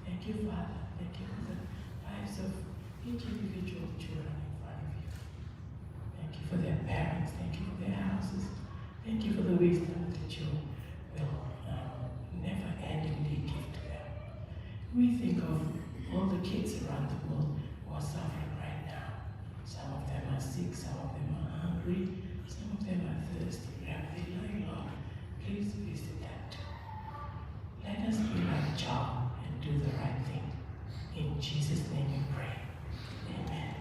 Thank you, Father. Thank you for the lives of each individual children in front of you. Thank you for their parents. Thank you for their houses. Thank you for the wisdom that you will um, never endingly give to them. We think of all the kids around the world who are suffering right now. Some of them are sick, some of them are hungry, some of them are thirsty. Wherever they lie, Lord, please visit them too. Let us be like Job and do the right thing. In Jesus' name we pray. Amen.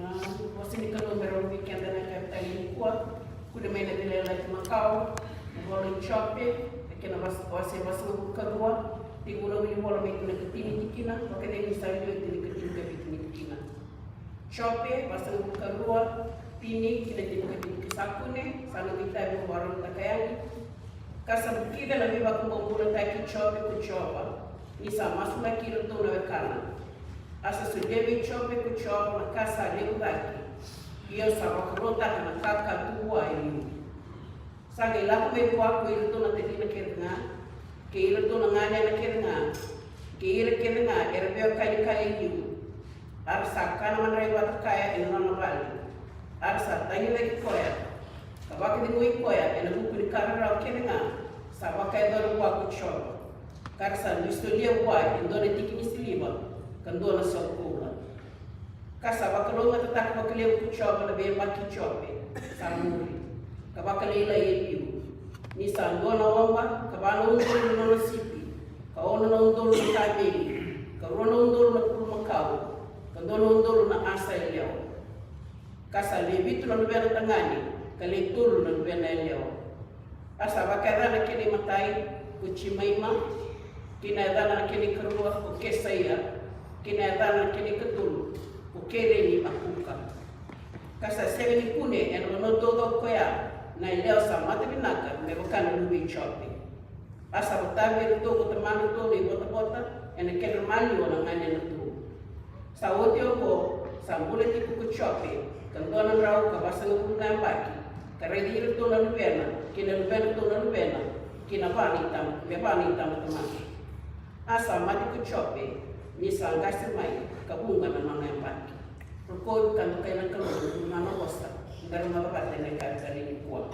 Na vosa ni Kalou me rogoci keda na yakavi nikua. Kune mai na Veiyalayalati Makawa, na ivola i Jope, na kena wase, wase vasagavulu ka rua, tekivu na wili vola mai na ikatini ni tikina, vakacegu ni sa liu e na ikatini ka vitu ni tikina. Jope, vasagavulu ka rua, tini ki na tini ka vitu. Sa kune, sa na veitavi mo vakarogo taka yani. Ka sa bukica na veivakabobulataki i Jope ko Jiova, ni sa masulaki iratou na wekana. A sa solia vei Jope ko Jiova na ka sa levu cake, ia sa vakaruataka na ka ka tu vua e liu. Sa qai lako mai vua ko iratou na tacina kece ga, kei iratou na ganena kece ga, kei ira kece ga era veiwekani kaya e liu. A ra sa kana madrai vata kaya e na nona vale. A ra sa tagicaki koya, ka vakacegui koya e na vuku ni ka rarawa kece ga sa vakayacora vua ko Jiova. Ka ra sa dui solia vua e dua na tiki ni siliva, ka dua na sau koula. Ka sa vakalougatataka vakalevu ko Jiova na veiyabaki i Jope sa muri, ka vakalailai e liu. Ni sa dua na oba, ka va na udolu na nona sipi, ka ono na udolu na kameli, ka rua na udolu na pulumakau, ka dua na udolu na asa yalewa. Ka sa le vitu na luvena tagane, ka le tolu na luvena yalewa. A sa vakayacana na kena imatai ko Jimaima, kei na yacana na kena ikarua ko Kesaia, kei na yacana na kena ikatolu ko Kereni a Kuka. Ka sa sega ni kune e na vanua taucoko koya na yalewa sa matavinaka me vaka na luve i Jope. A sa vatavi iratou ko tamadratou na ivotavota e na kedra maliwa na ganedratou. Sa oti oqo, sa bula tiko ko Jope, ka dua na drau ka vasagavulu na yabaki, ka raici iratou na luvena, kei na luvedratou na luvena, kei na va na itama, me va na itabatamata. A sa mate ko Jope, ni sa qase mai, ka vuqa na nona yabaki. Rokovi ka dokai na Kalou na nona vosa, daru na cavata e na yakavi nikua.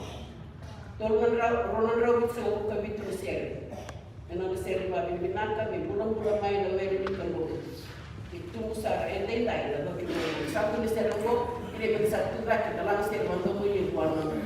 Tolu na drau, rua na drau vitusagavulu ka vitu na sere. E na nona sere vavinavinaka, me bulabula mai na were ni Kalou. E tubu sara, e daidai na cauti Kalou. Sa tu ni sere oqo, e rairai sa tu cake, da lako sere vakadomoilevu vua na Kalou.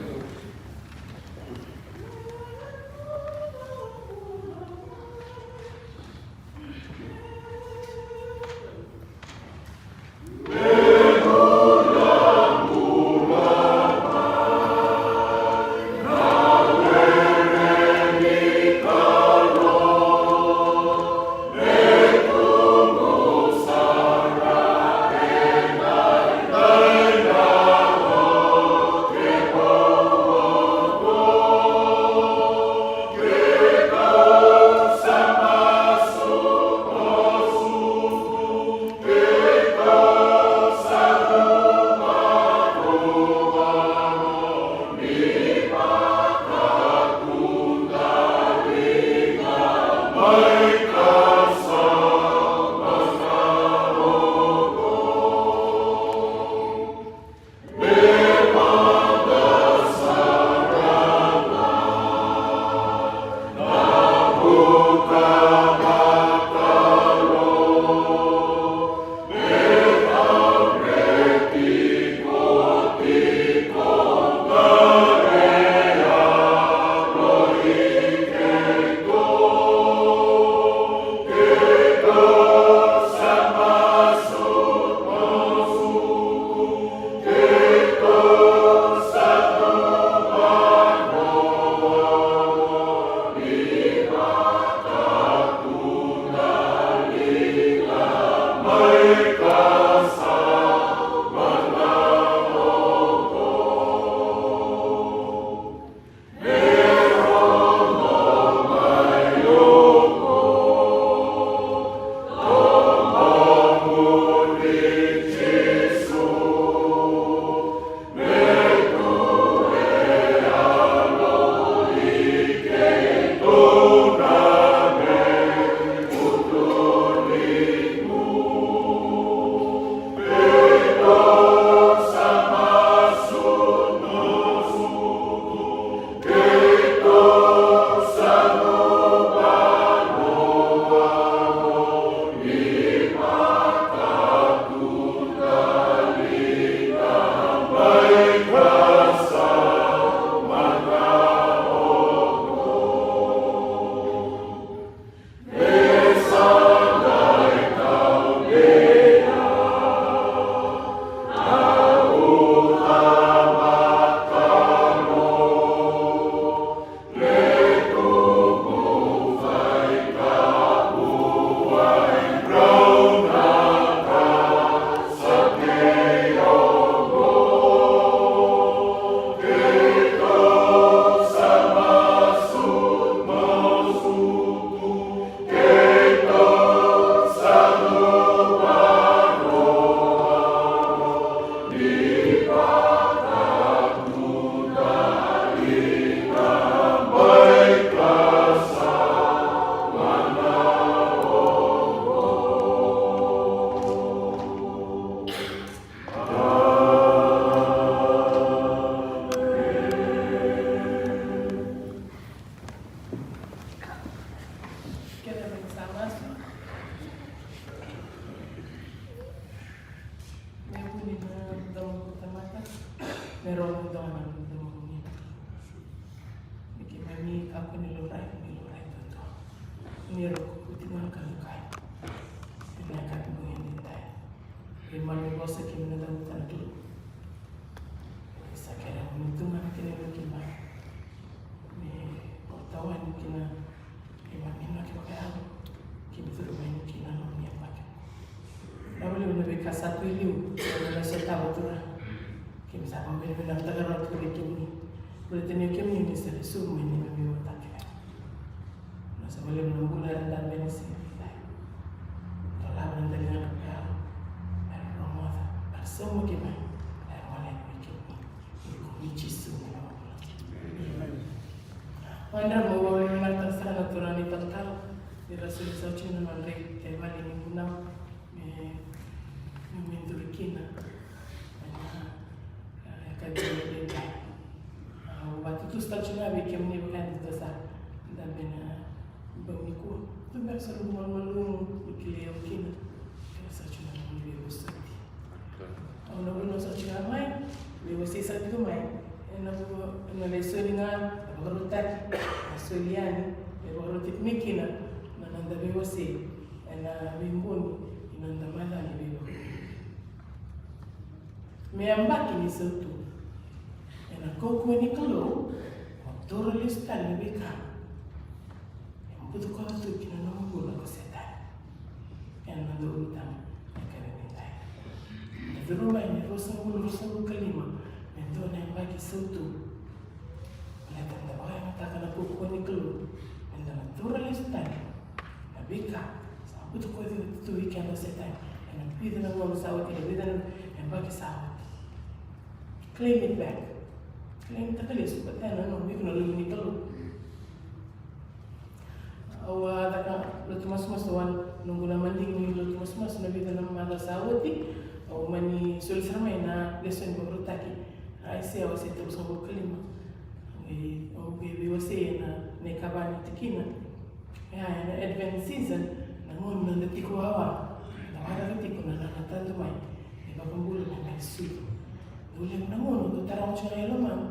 Ni keimami kakua ni laurai, ni laurai toto. Ni rau kuti ga na kalukai. Ni na kakua ni dai. Keimami vosa, keimami na cavuta na Kalou. Sa kere ni tu ga na kere ni keimami. Ni o tawani kina. Keimami na kevaka yalo, keimami curu mai ni kina na nomu yabaki. Na vale na veika sa tu i liu, na sa tava tura. Keimami sa vavinavinakataka rawa tu vei kemuni. Baleta ni o kemuni ni sa lesu mai ni keimami mataka. Na sa vale na bula era dabe ni siga ni dai. Dolava na daliga na kevaka yalo. Era rogoca, era sauma keimami. Era wale ni kemuni. Ni ko ni Jisu na nomu bula. Amen. Au na vakavinavinakataka sara na turaga ni talatala ni ra solia sara tiko na nodra ivakavuvuli ni vunau me, me, me duri kina. Ena, e, ka duri kina. Au vakatutusa tiko ga vei kemuni vaka ni tosa. Da bera na bau nikua. Tu bera sara na malumalumu ni kilai au kina. Kila sara tiko na nomu veivosoti. Au na vunau sara tiko ga mai, me wasei sara tiko mai. Ena vu, ena lesoni ga, na vakarautaki, na soli yani, me vakarautaki mai kina, na noda veiwasei, ena veibuni, ena noda macawa ni veivakabulai. Me yabaki ni sautu. Ena kaukauwa ni Kalou, mo taura lesu tale na veika e butakoca tu kina nomu bula ko Setani. Ena noda ulutaga ena yakavi ni dai. Na curu mai ni ruasagavulu, ruasagavulu ka lima, me dua na yabaki sautu. Baleta da vakayagataka na kaukauwa ni Kalou, me da na taura lesu tale na veika sa butakoca tu vei keda o Setani ena vica na gauna sa oti, ena vica na yabaki sa oti. Claim it back. Claim taka lesu, baleta na nomu, iko na luvei Kalou. Au a caka lotu masumasu, au a, noqu na madigi ni lotu masumasu na vica na macawa sa oti, au mani soli sara mai na lesoni vakarautaki. Aisea wase tolusagavulu ka lima. Au qai, au qai veiwasei ena, na ikava ni tikina. Ia, ena Advent season, na gauna da tiko wawa, da waraka tiko na nona tadu mai na iVakabula me mai sucu. Dau levu na gauna dau taroga tiko na yalomada,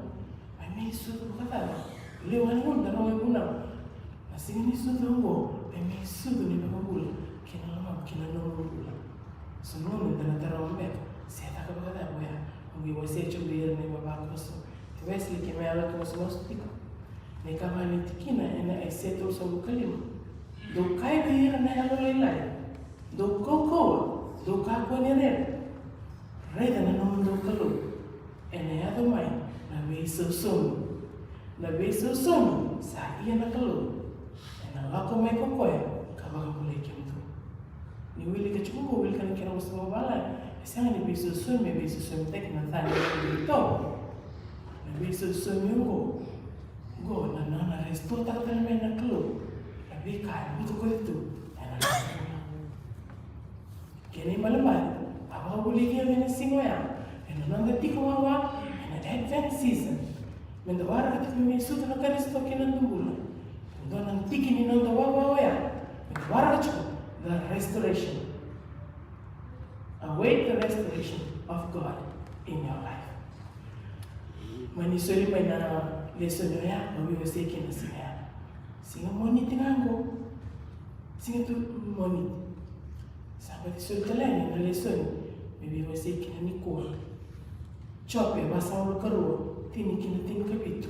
me mai sucu vakacava? Dau levu na gauna da rogoca e vunau, na siga ni sucu oqo, me mai sucu na iVakabula ki na lomamu, ki na nomu bula. So na gauna da na taroga beka, se caka vakacava oya? Au qai wasea tiko vei ira na ivavakoso. Wesley, keimami a lotu masumasu tiko. Na ikava ni tikina ena Aisea tolusagavulu ka lima. Dou kaya vei ira na yalolailai, dou kaukauwa, dou kakua ni rere. Raica na nomudou Kalou. Ena yaco mai na veisausaumi. Na veisausaumi sa ia na Kalou. Ena lako mai ko koya ka vakabulai kemudou. Ni wilika tiko qo, wilika na kena vosa vakavalagi, e sega ni veisausaumi, e veisausaumi taki na ca ni itovo. Na veisausaumi oqo, qo na nona restore taka tale mai na Kalou na veika e butakoci tu ena noda bula. Kena ibalebale, a vakavulici ena siga oya, ena noda tiko wawa, ena Advent season. Meda waraka tiko me sucu na Karisito ki na noda bula. Dua na tiki ni noda wawa oya, meda waraka tiko, the restoration. Await the restoration of God in your life. Mani soli mai na lesoni oya, au veiwasei kina siga ya. Siga Moniti ga qo. Siga tu Moniti. Sa baci soli tale yani na lesoni me veiwasei kina nikua. Jope vasagavulu ka rua, tini ki na tinikavitu.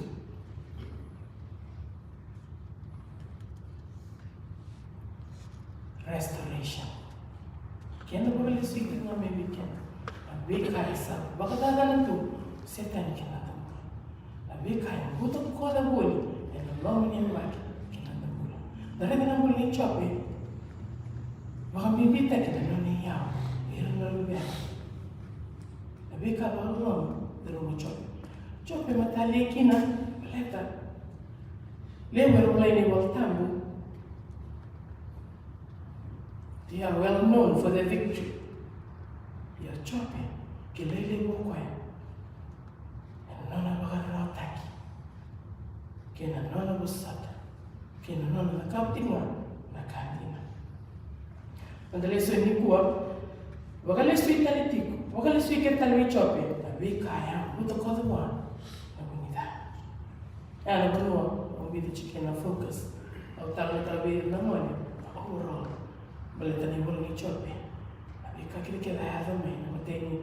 Restoration. Kena vakalesui tiko ga mai vei keda na veika e sa vakacacana tu o Setani kina noda bula. Na veika e butakoca voli ena loma ni yabaki kina noda bula. Da raica na bula nei Jope. Vakabibitaki na nona iyau vei ira na luvena. Na veika vakaloloma e curu mai Jope. Jope matalia kina, baleta levu era volai ena iVolatabu. They are well known for their victory. Ia Jope, kilai levu o koya ena nona vakararawataki kei na nona vosota kei na nona cakava tiko ga na ka dina. Noda lesoni nikua, vakalesui tale tiko, vakalesui kece tale vei Jope na Veika ya butakoca vua na vu ni ca. Ya na vanua au biuta tiko na focus. Au tala na tala vei ira na gone, overall, baleta na ivola ni Jope. Na veika kece kece a yaco mai na matai ni,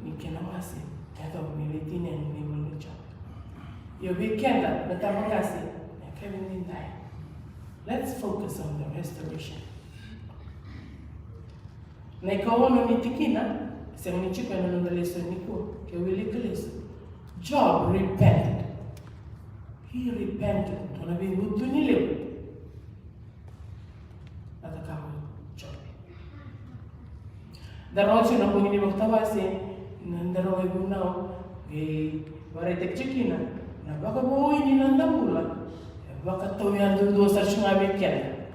ni kena wase, yaco mai na itinani ni ivola ni Jope. Io, vei keda na tabaqase, na yakavi nidai, let's focus on the restoration. Na ikaono ni tikina, sega ni tiko ena noda lesoni nikua, ke wilika lesu. Job repented. He repented. Dua na veivutuni levu a cakava o Jope. Da rogoca na bogi ni vakatawase, na da rogo ivunau, e vakaraitaki tiko kina na vakavoui ni noda bula, e vakatau yadudua sara tiko ga vei keda.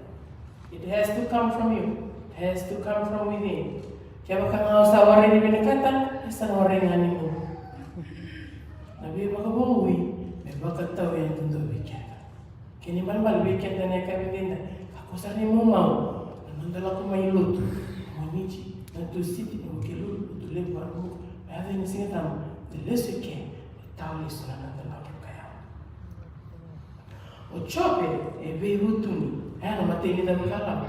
It has to come from you. It has to come from within. Kevaka ga o sa warai ni vinakata, e sa na warai ga ni nomu. Na veivakavoui me vakatau yadudua vei keda. Kena ibalebale vei keda na yakavi edaidai, kakua sara ni maumau na noda lako mai lotu, Moniti, na Tusiti, na Vukelulu, Lotulevu, Vakaraubuka, me yaco na Siga Tabu, da lesu i ke, da tau lesu na noda lako ka yawa. O Jope e veivutuni, e na matai ni cava ka lako.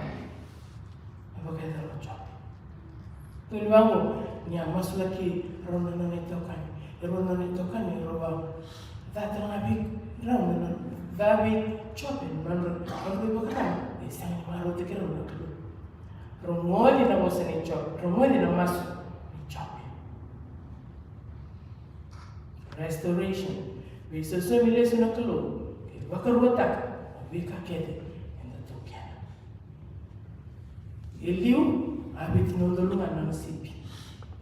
E vakayaco o Jope. Tukuni vaqo, ni a masulaki rau na nona itokani. E rau na nona itokani, e rau vaqo. Ca tale ga vei rau na nona, ca vei Jope na nona, nona ivakarau. E sega ni marautaki rau na Kalou. Rogoci na vosa ni Jope, rogoci na masu ni Jope. Restoration. Veisosomi lesu na Kalou, e vakaruataka na veika kece eda tu kina. E liu, a vitu na udolu ga na nona sipi.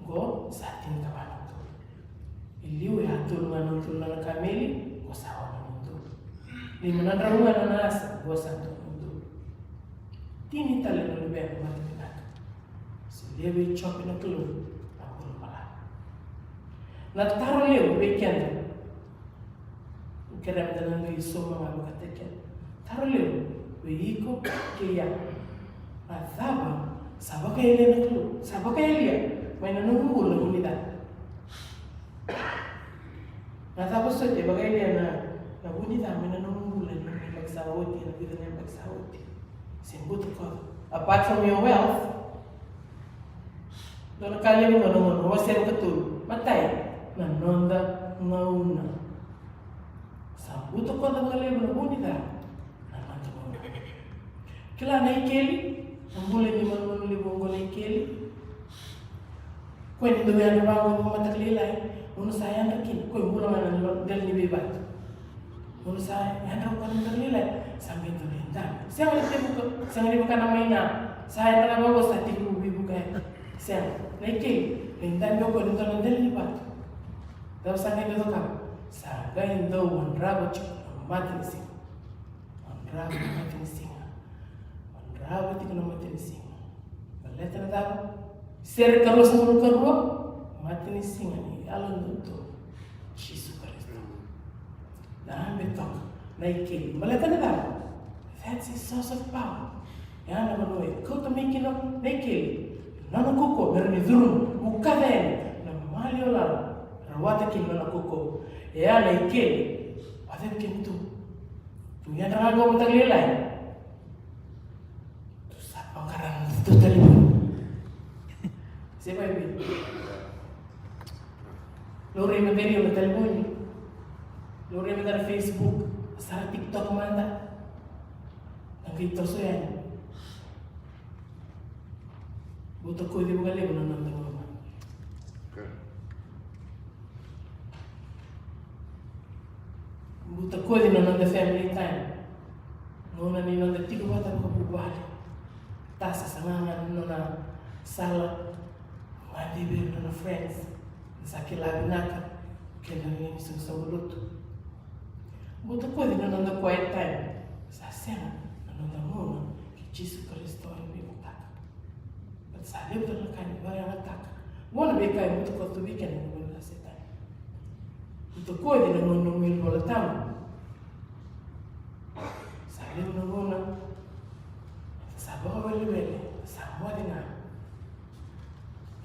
Qo sa tinikava na udolu. E liu, e a tolu ga na udolu na nona kameli, qo sa ono na udolu. Lima na drau ga na nona asa, qo sa dua na udolu. Tini tale na luvena matavinaka. Solia vei Jope na Kalou na bula balavu. Na taro levu vei keda. Au kerea meda na dui sauma ga vakataki keda. Taro levu vei iko kei au. Na cava sa vakayalia na Kalou, sa vakayalia mai na nomu bula na vu ni ca? Na cava soti e vakayalia na, na vu ni ca mai na nomu bula ena yabaki sa oti, ena vica na yabaki sa oti? Se butakoca. Apart from your wealth, dua na ka levu ga na gauna, wase vakatolu. Matai, na noda gauna. Sa butakoca vakalevu na vu ni ca na noda gauna. Kila na ikeli, na bula ni manumanu levu oqo na ikeli. Koya ni dau yadra vaqo vakamataka lailai, gauna sa yadra kina, koya bula ga na dela ni veivatu. Gauna sa yadra vakamataka lailai, sa qai dau lai dabe. Sega ni tevuka, sega ni vaka na mai na, sa yadra ga vaqo sa tekivu veivuke. Sega, na ikeli, lai dabe o koya ni dua na dela ni vatu. Cava sa qai dau cakava? Sa qai dau wadrava tiko na mata ni siga. Wadrava na mata ni siga. Wadrava tiko na mata ni siga. Baleta na cava? Sere karuasagavulu karua, mata ni siga ni Yalododonu Jisu Karisito. Dabe toka na ikeli. Baleta na cava? That's his source of power. Ya na vanua e kauta mai kina na ikeli. Nona kaukauwa, me rawa ni curuma, vukaca yani na maliwa lala, rawata kina nona kaukauwa. Ya na ikeli. Vacava kina tu? Tu yadra ga qo mataka lailai. Tu sa vaqara na nodatou talevoni. Se vei vei. Laurai mada e liu na talevoni. Laurai mada na Facebook. Sara TikTok mada. Na qai toso yani. Butakoci vakalevu na noda gauna. Butakoci na noda family time. Gauna ni noda tiko vata vakavuvale. Tasa saga ga na nona sala. Vakadeitaka vei ira na nona friends. Sa kila vinaka. Keda na isoqosoqo lotu. Butakoci na noda quiet time. Sa sega na noda gauna kei Jisu Karisito e veivukataka. Baleta sa levu tale na ka ni vakayagataka. Qo na veika e butakoca tu vei keda na gauna sa sega. Butakoci na gauna nomu iVolatabu. Sa levu na gauna sa vakawelewele, sa moce ga.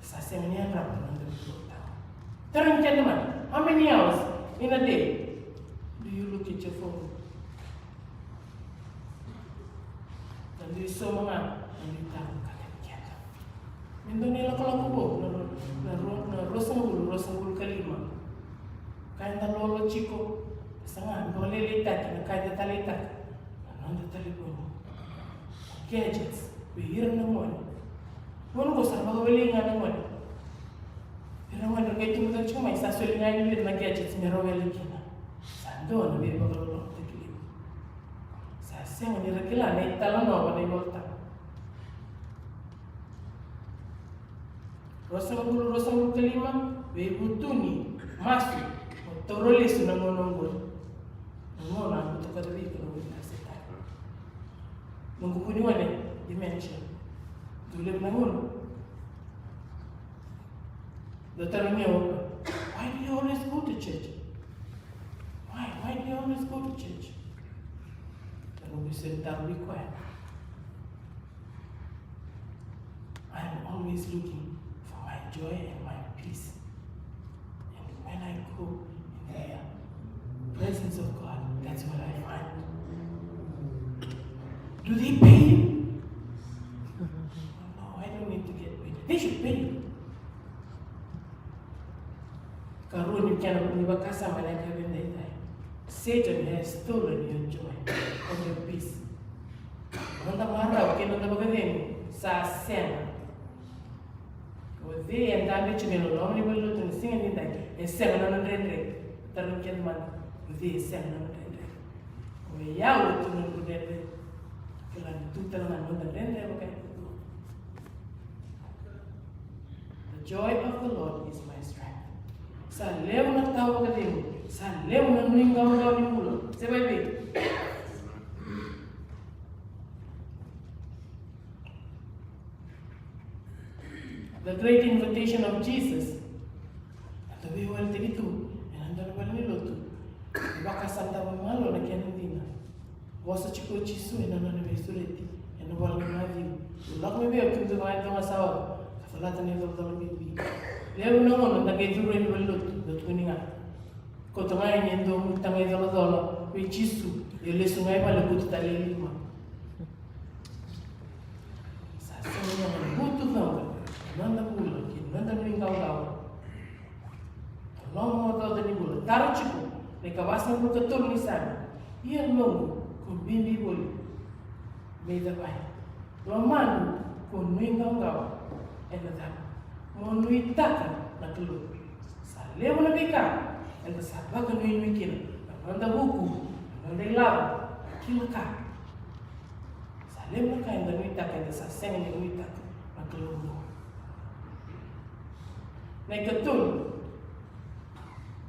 Sa sega ni yadrava na noda iVolatabu. Tarogi keda mada, how many hours in a day do you look at your phone? Na dui sauma ga na dui taro ka kena keda. Me dua na ilakolako vou na ru-, na ru-, na ruasagavulu, ruasagavulu ka lima. Ka eda lolo tiko, sa ga na leleitaki, na ka eda taleitaka na noda talevoni. Gadgets vei ira na gone. Gone qo sa vakawelei ga na gone. Ira na gone ra qai tubu tiko mai, sa soli ga yani vei ira na gadgets me ra wele kina. Sa dua na veivakalolomataki levu. Sa sega ni ra kila na italanoa va na iVolatabu. Ruasagavulu, ruasagavulu ka lima, veivutuni, masu, mo taura lesu na gauna oqori. Na gauna a butakoca vei iko na vuli na Setani. Noqu vuniwai, dementia. Dua levu na gauna. Dou tarogi au, why do you always go to church? Why? Why do you always go to church? Dou na vuli se taro vei koya. I am always looking for my joy and my peace. And when I go in the presence of God, that's what I find. Do they pay you? No, I don't need to get paid. They should pay you. Karua ni kena ni vakasama na kena edaidai. Satan has stolen your joy and your peace. Noda marau kei noda vakacegu sa sega. O cei e dabe tiko ena loma ni valenilotu ena siga ni dai, e sega na nona dredre. Tarogi keda mada, o cei e sega na nona dredre? O yau e tu na noqu dredre. Kila ni tu tale ga na noda dredre vakayaco. The joy of the Lord is my strength. Sa levu na tawa vakacegu, sa levu na nuiqawaqawa ni bula. Se vaivei. The great invitation of Jesus. Eda veiwalitaki tu ena dua na valenilotu. Vakasadava malo na kena dina. Vosa tiko o Jisu ena nona veisureti ena ivola nei Maciu. Lako mai vei au, kemudou ga na dau sa oca ka colata na icolacola bibi. Levu na gauna da qai curu ena valenilotu, da tukuni ga. Kauta ga yani e dua nomu taga icolacola vei Jisu, io lesu ga i vale, kauta tale e lima. Sa sega ni yaga ni butucoqa na noda bula kei na noda nuiqawaqawa. Loma ocaoca ni bula. Taro tiko na ikavasagavulu ka tolu ni Same. Ia noqu, ko bibi voli. Me cavai? Lomaqu ko nuiqawaqawa ena cava? Mo nuitaka na Kalou. Sa levu na veika eda sa vakanuinui kina, na noda vuku, na noda ilavo, na kila ka. Sa levu na ka eda nuitaka, eda sa sega ni nuitaka na Kalou. Na ikatolu,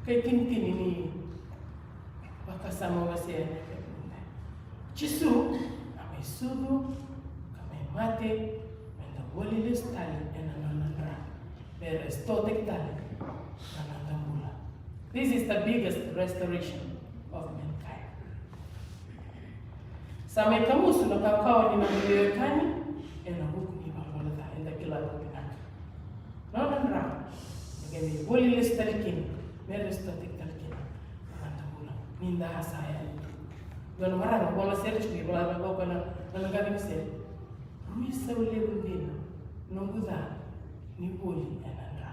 ka itinitini ni vakasama wasea na ka vinaka. Jisu a mai sucu ka mai mate me da voli lesu tale ena nona dra, me restore-taki tale na noda bula. This is the biggest restoration of mankind. Sa mai kamusu na kawakawa ni noda veiwekani ena vuku ni ivalavala ca, eda kila vakavinaka. Nona dra, me qai mai voli lesu tale kina, me restore-taki tale kina na noda bula. Ni da sa yali tu. Dua na marama vola sere tiko, vola na qo na, na qavini sere. Rui sau levu dina noqu ca ni voli ena dra.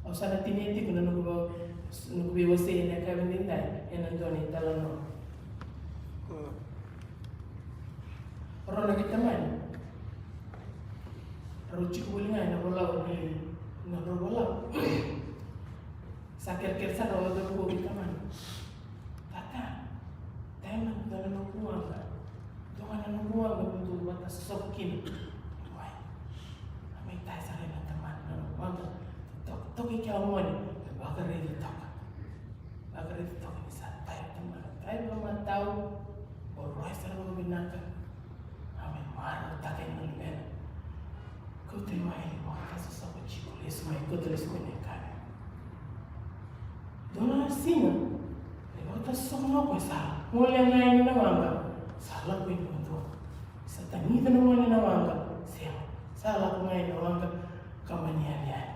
Au sa na tinia tiko na noqu vei-, noqu veiwasei ena yakavi nidai ena dua na italanoa. Rau na veitamani rau tiko voli ga ena volau ni nodrau volau. Sa kerekere sara o cauravou vei tamana. Tata, taya mada dua na noqu waqa. Dua ga na noqu waqa meu dau vakasosoka kina. Wai. A mai taya sara na tamana na noqu waqa. Toka, toka i kea gone. Me vakaraici toka. Vakaraici toka ni sa taya tamana. Taya vakamatau. O rai sara vakavinaka. A mai marautaka na luvena. Kauta i wai, vakatasosoka tiko, lesu mai, kauta lesu mai na yakavi. Dua na siga, e vakatasosoka ga o koya, sa gole ga yani na waqa, sa lako i na dua. Sa tagica na gone na waqa, sega, sa lako ga yani na waqa, Ka mani yali yani.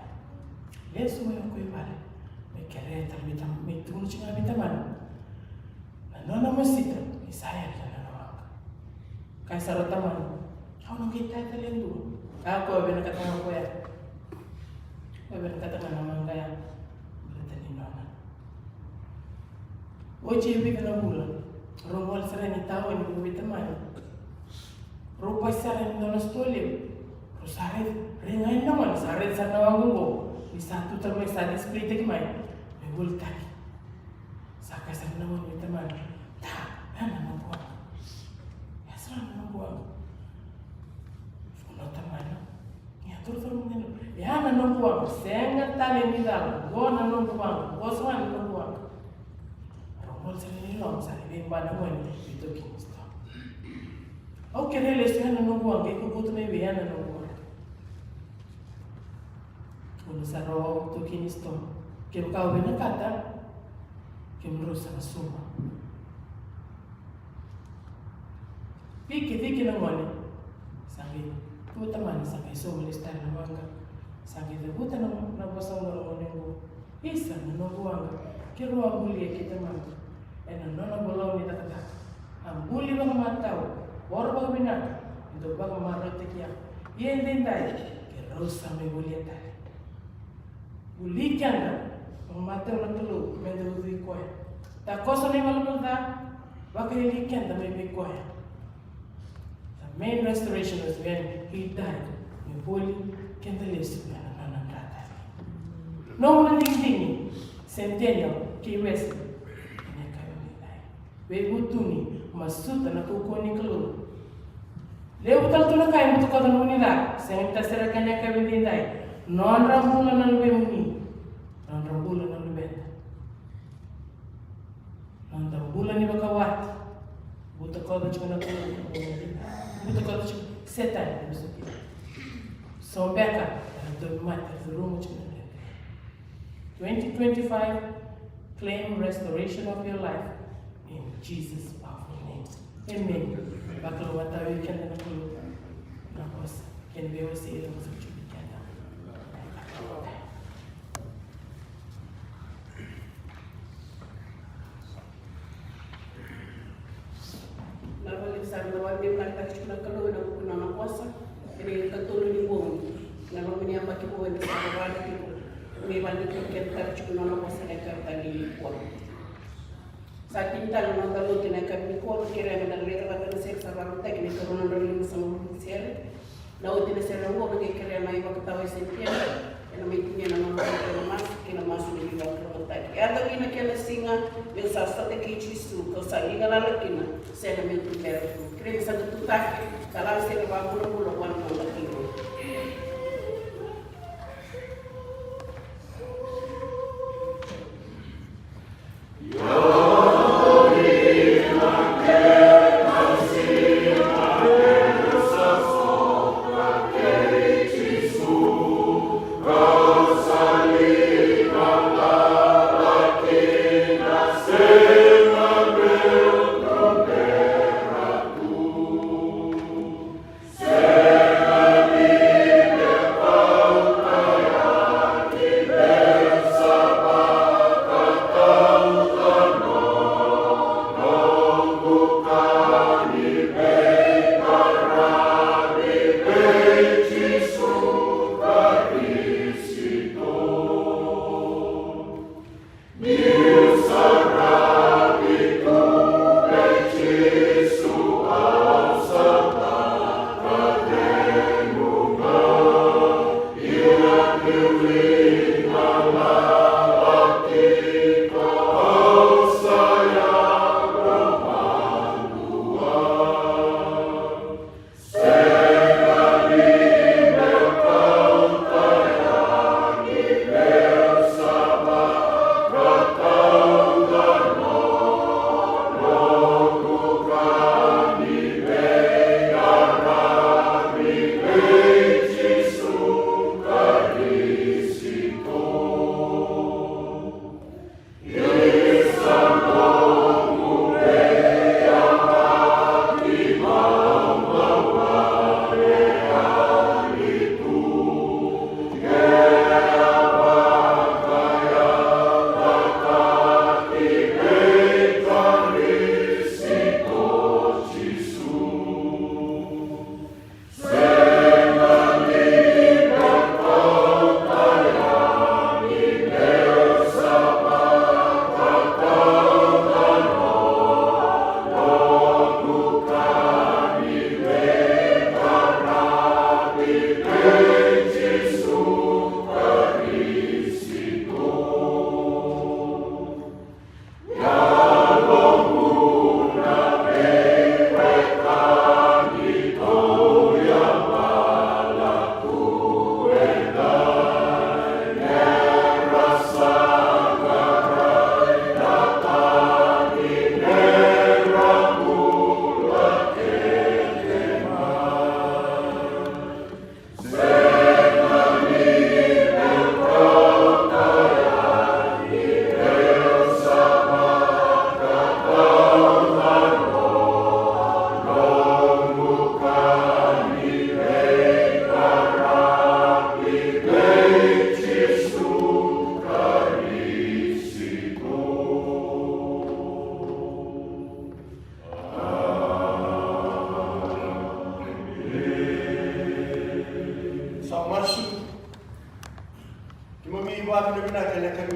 Lesu mai o koya i vale me kerea tale vei tamana, me tukuna tiko ga vei tamana na nona mosita ni sa yali na nona waqa. Kaya sara o tamana, au na qai taya tale e dua. Ka koya vinakata ga o koya, koya vinakata ga na waqa ya. Baleta ni nona. Oti e vica na vula, rau gole sara yani i taoni vei tamana. Rau pasi sara yani na nona sitoa levu. Rau sa raica, raica ga yani na gone, sa raica sara na waqa oqo ni sa tu tale mai, sa display taki mai me volitaki. Sa kaya sara na gone vei tamana, ta, ya na noqu waqa. Ya sara na noqu waqa. Vunau tamana. Ia, toro, toro, mani, ya na noqu waqa, sega tale ni cala, qo na noqu waqa, qo sara na noqu waqa. Rau gole sara yani i loma, sa lai veiba na gone vei taukei ni sitoa. Au kerea lesu ya na noqu waqa, iko kauta mai vei ya na noqu waqa. Tukuna sara o taukei ni sitoa, kevaka o vinakata, kemudrau sa na sauma. Ciki, ciki na gone. Sa qai tu o tamana, sa qai sauma lesu tale na waqa. Sa qai cavuta na, na vosa oqo na gone oqo. Isa, na noqu waqa, keirau a bulia kei tamaqu ena nona volau ni cakacaka. A buli vakamatau, voro vakavinaka, me dau vakamarautaki au. Ia edaidai keirau sa mai volia tale. Vuli keda vakamatau na Kalou me da ucui koya. Takoso na ivalavala ca, vakayali keda mai vei koya. The main restoration was when he died. Me voli keda lesu ena nona dra tale. Nomu na digidigi, Centennial, kei Wesley, ena yakavi edaidai. Veivutuni, masuta na kaukauwa ni Kalou. Levu tale tu na ka e butakoca nomuni ca, sega ni tasereka ena yakavi edaidai. Nodra bula na luvemuni, nodra bula na luveda. Noda bula ni vakawati, butakoca tiko na Kalou, butakoca tiko Setani, so beka era tauvimate, era curuma tiko na dredre. Twenty twenty-five, claim restoration of your life in Jesus' powerful name. Amen. Vakalougata vei keda na Kalou na vosa kei na veiwasei e vosa tiko vei keda. Na vale sa na vale na ka tiko na Kalou ena vuku ni nona vosa ena ikatolu ni bogi na loma ni yabaki vou eda sa rara tiko. Me vale tiko keda tale tiko na nona vosa ena ikatolu ni bogi. Sa tini tale na noda lotu ena yakavi nikua, kerea me da lai rawata na sere sa vakarautaki ena ikarua na drau limasagavulu na sere. Na oti na sere oqo na qai kerea na ivakatawa e Sentiana ena mai tinia na nona oti na masu kei na masu ni veivakalougatataki. E yaco ga na kena siga meu sa sota kei Jisu, kau sa liga lala kina, sega meu tubera tu. Kerei me sa da tutaki, sa lala sere vakabulabula vua na noda Kalou.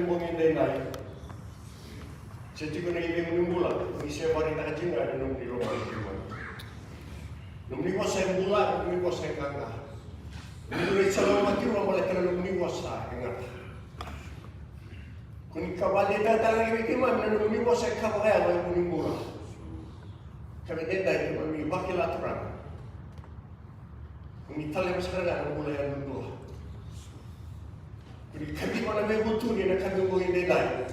bogi edaidai. Se tiko na ivei ni bula, ni se vakaraitaka tiko ga na nomuni lomani keimami. Nomuni vosa e bula, nomuni vosa e qaqa. Nomuni rai sa lomani keimami baleta na nomuni vosa e gata. Ko ni ka vakadeitaka tale ga vei keimami na nomuni vosa e ka vakayago e nomuni bula. Ka vei edaidai keimami vakila Turaga. Ko ni taleva sara ga na bula yadudua. Ko ni kaciva na veivutuni ena kaciva bogi edaidai.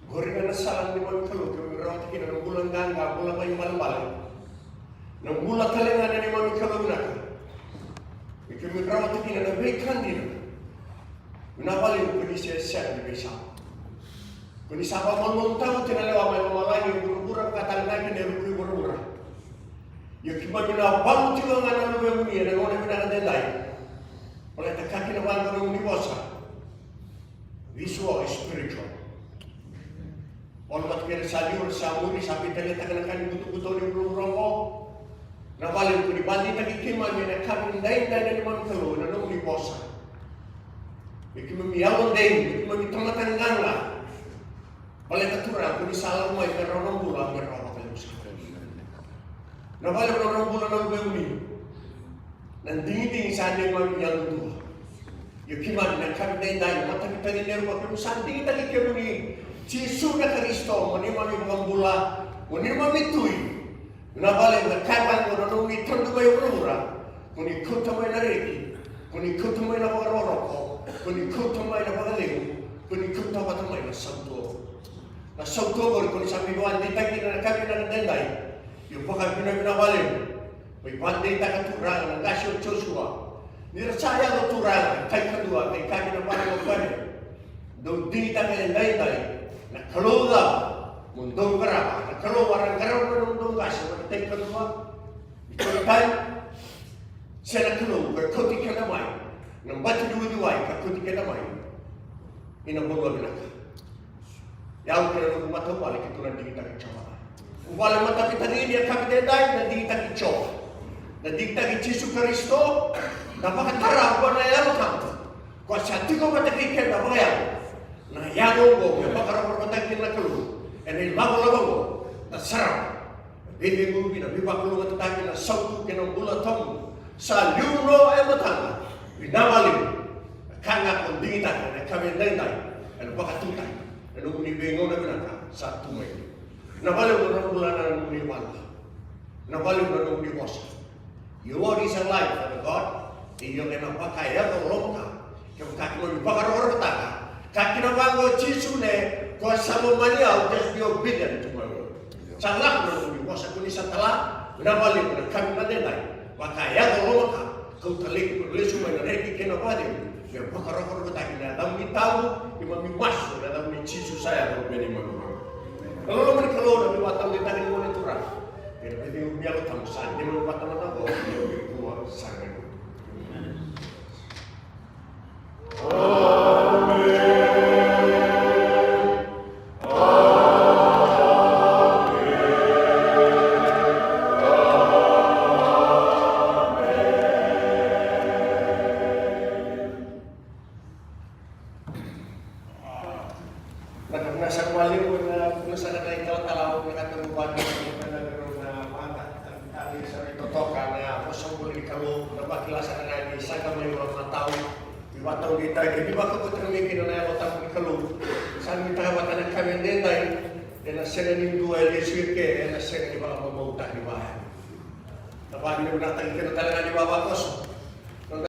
Qori ga na sala ni neimami Kalou keimami rawata kina na bula qaqa, bula mai balebale. Na bula tale ga na neimami Kalou vinaka. Keimami rawata kina na veika dina. Vinaka vakalevu ko ni se sega ni veisau. Ko ni sa vakamalumalumu tiko na lewa mai lomalagi, e vuravura, vaka tale ga kina e ruku i vuravura. Ia keimami na valu tiko ga na luvemuni ena gauna vinaka edaidai. Baleta ka kina vaqo na nomuni vosa. Visual, spiritual. Valu vata kei ira sa liu, ira sa muri, sa veitaliataka na ka ni butobuto ni vuravura oqo. Vinaka vakalevu ko ni vakadeitaki keimami ena yakavi edaidai na neimami Kalou ena nomuni vosa. Me keimami yalodei, me keimami tamata qaqa. Baleta Turaga ko ni sa lako mai me rawa na bula, me rawa vakalevu sara. Vinaka vakalevu na rawa bula na luvemuni. Na digidigi sa neimami yadudua. Ia keimami na yakavi edaidai, matavitaki ni ruku, keimami sa digitaki kemuni Jisu na Karisito mo neimami iVakabula, mo neimami Tui. Vinaka vakalevu na ka vaqo na nomuni tadu mai vuravura. Ko ni kauta mai na reki, ko ni kauta mai na vakarokoroko, ko ni kauta mai na vakacegu, ko ni kauta vata mai na sautu. Na sautu oqori ko ni sa mai vakadeitaki na yakavi edaidai. Ia vakavinavinaka vakalevu. Mai vakadeitaka Turaga na qase o Josua. Ni ra sa yaco Turaga, kai kadua, kai kaki na vale o Kane. Dou digitaka edaidai na Kalou cava mo dou qarava, na Kalou a ra qarava na nomudou qase, na kai kadua, ni kai, se na Kalou ka kauti keda mai na bati ni uciwai, ka kauti keda mai ina vanua vinaka. Ia au kei na noqu matavuvale keitou na digitaki Jiova. Vuvale matavitaki ni yakavi edaidai na digitaki Jiova. Na digitaki Jisu Karisito, na vakatara vua na Yalo Tabu. Ko sa tiko vata kei keda vakayago. Na yago oqo me vakarokorokotaki na Kalou. Ena ilakolako oqo, na sarava. Veiveivuke, na veivakalougatataki, na sautu kei na bula tabu. Sa liu no e matana. Vinaka vakalevu. Na ka ga ko digitaka ena yakavi edaidai, ena vakatutaki ena nomuni veigauna vinaka sa tu mai. Vinaka vakalevu na bula na nomuni vale. Vinaka vakalevu na nomuni vosa. Your word is alive, Father God. Io, ena vakayaco lomaka. Kevaka keimami vakarokorokotaka ka kina vaqo, Jisu, ne ko sa lomani au, just be obedient to my word. Sa lako na nomuni vosa ko ni sa tala. Vinaka vakalevu na yakavi edaidai. Vakayaco lomaka, kauta lesu mai na reki kei na vakacegu. Me vakarokorokotaki ena yacamuni tabu, keimami masu ena yacamuni Jisu sa yaco me neimami Kalou. Na loloma ni Kalou, na veivakataudeitaki ni Gone Turaga, ena veicegu ni Yalo Tabu sa neimami vata mada qo, ena veikua sara ga. Na ka vuna sara maliu, na vuna sara na italatala, na ka tau vata, na ka tau vata, na vata, na vata, na totoka, na vosa bula ni Kalou, na vakila sara ga ni saga mai na matau, ni vataudeitaki, ni vakauqeti mai kina na Yalo Tabu ni Kalou. Sa nuitaka vata na ka me edaidai, ena sega ni dua e lesu eke, ena sega ni vakamamautaki vaya. Na vakavinavinakataki kina tale ga ni vavakoso.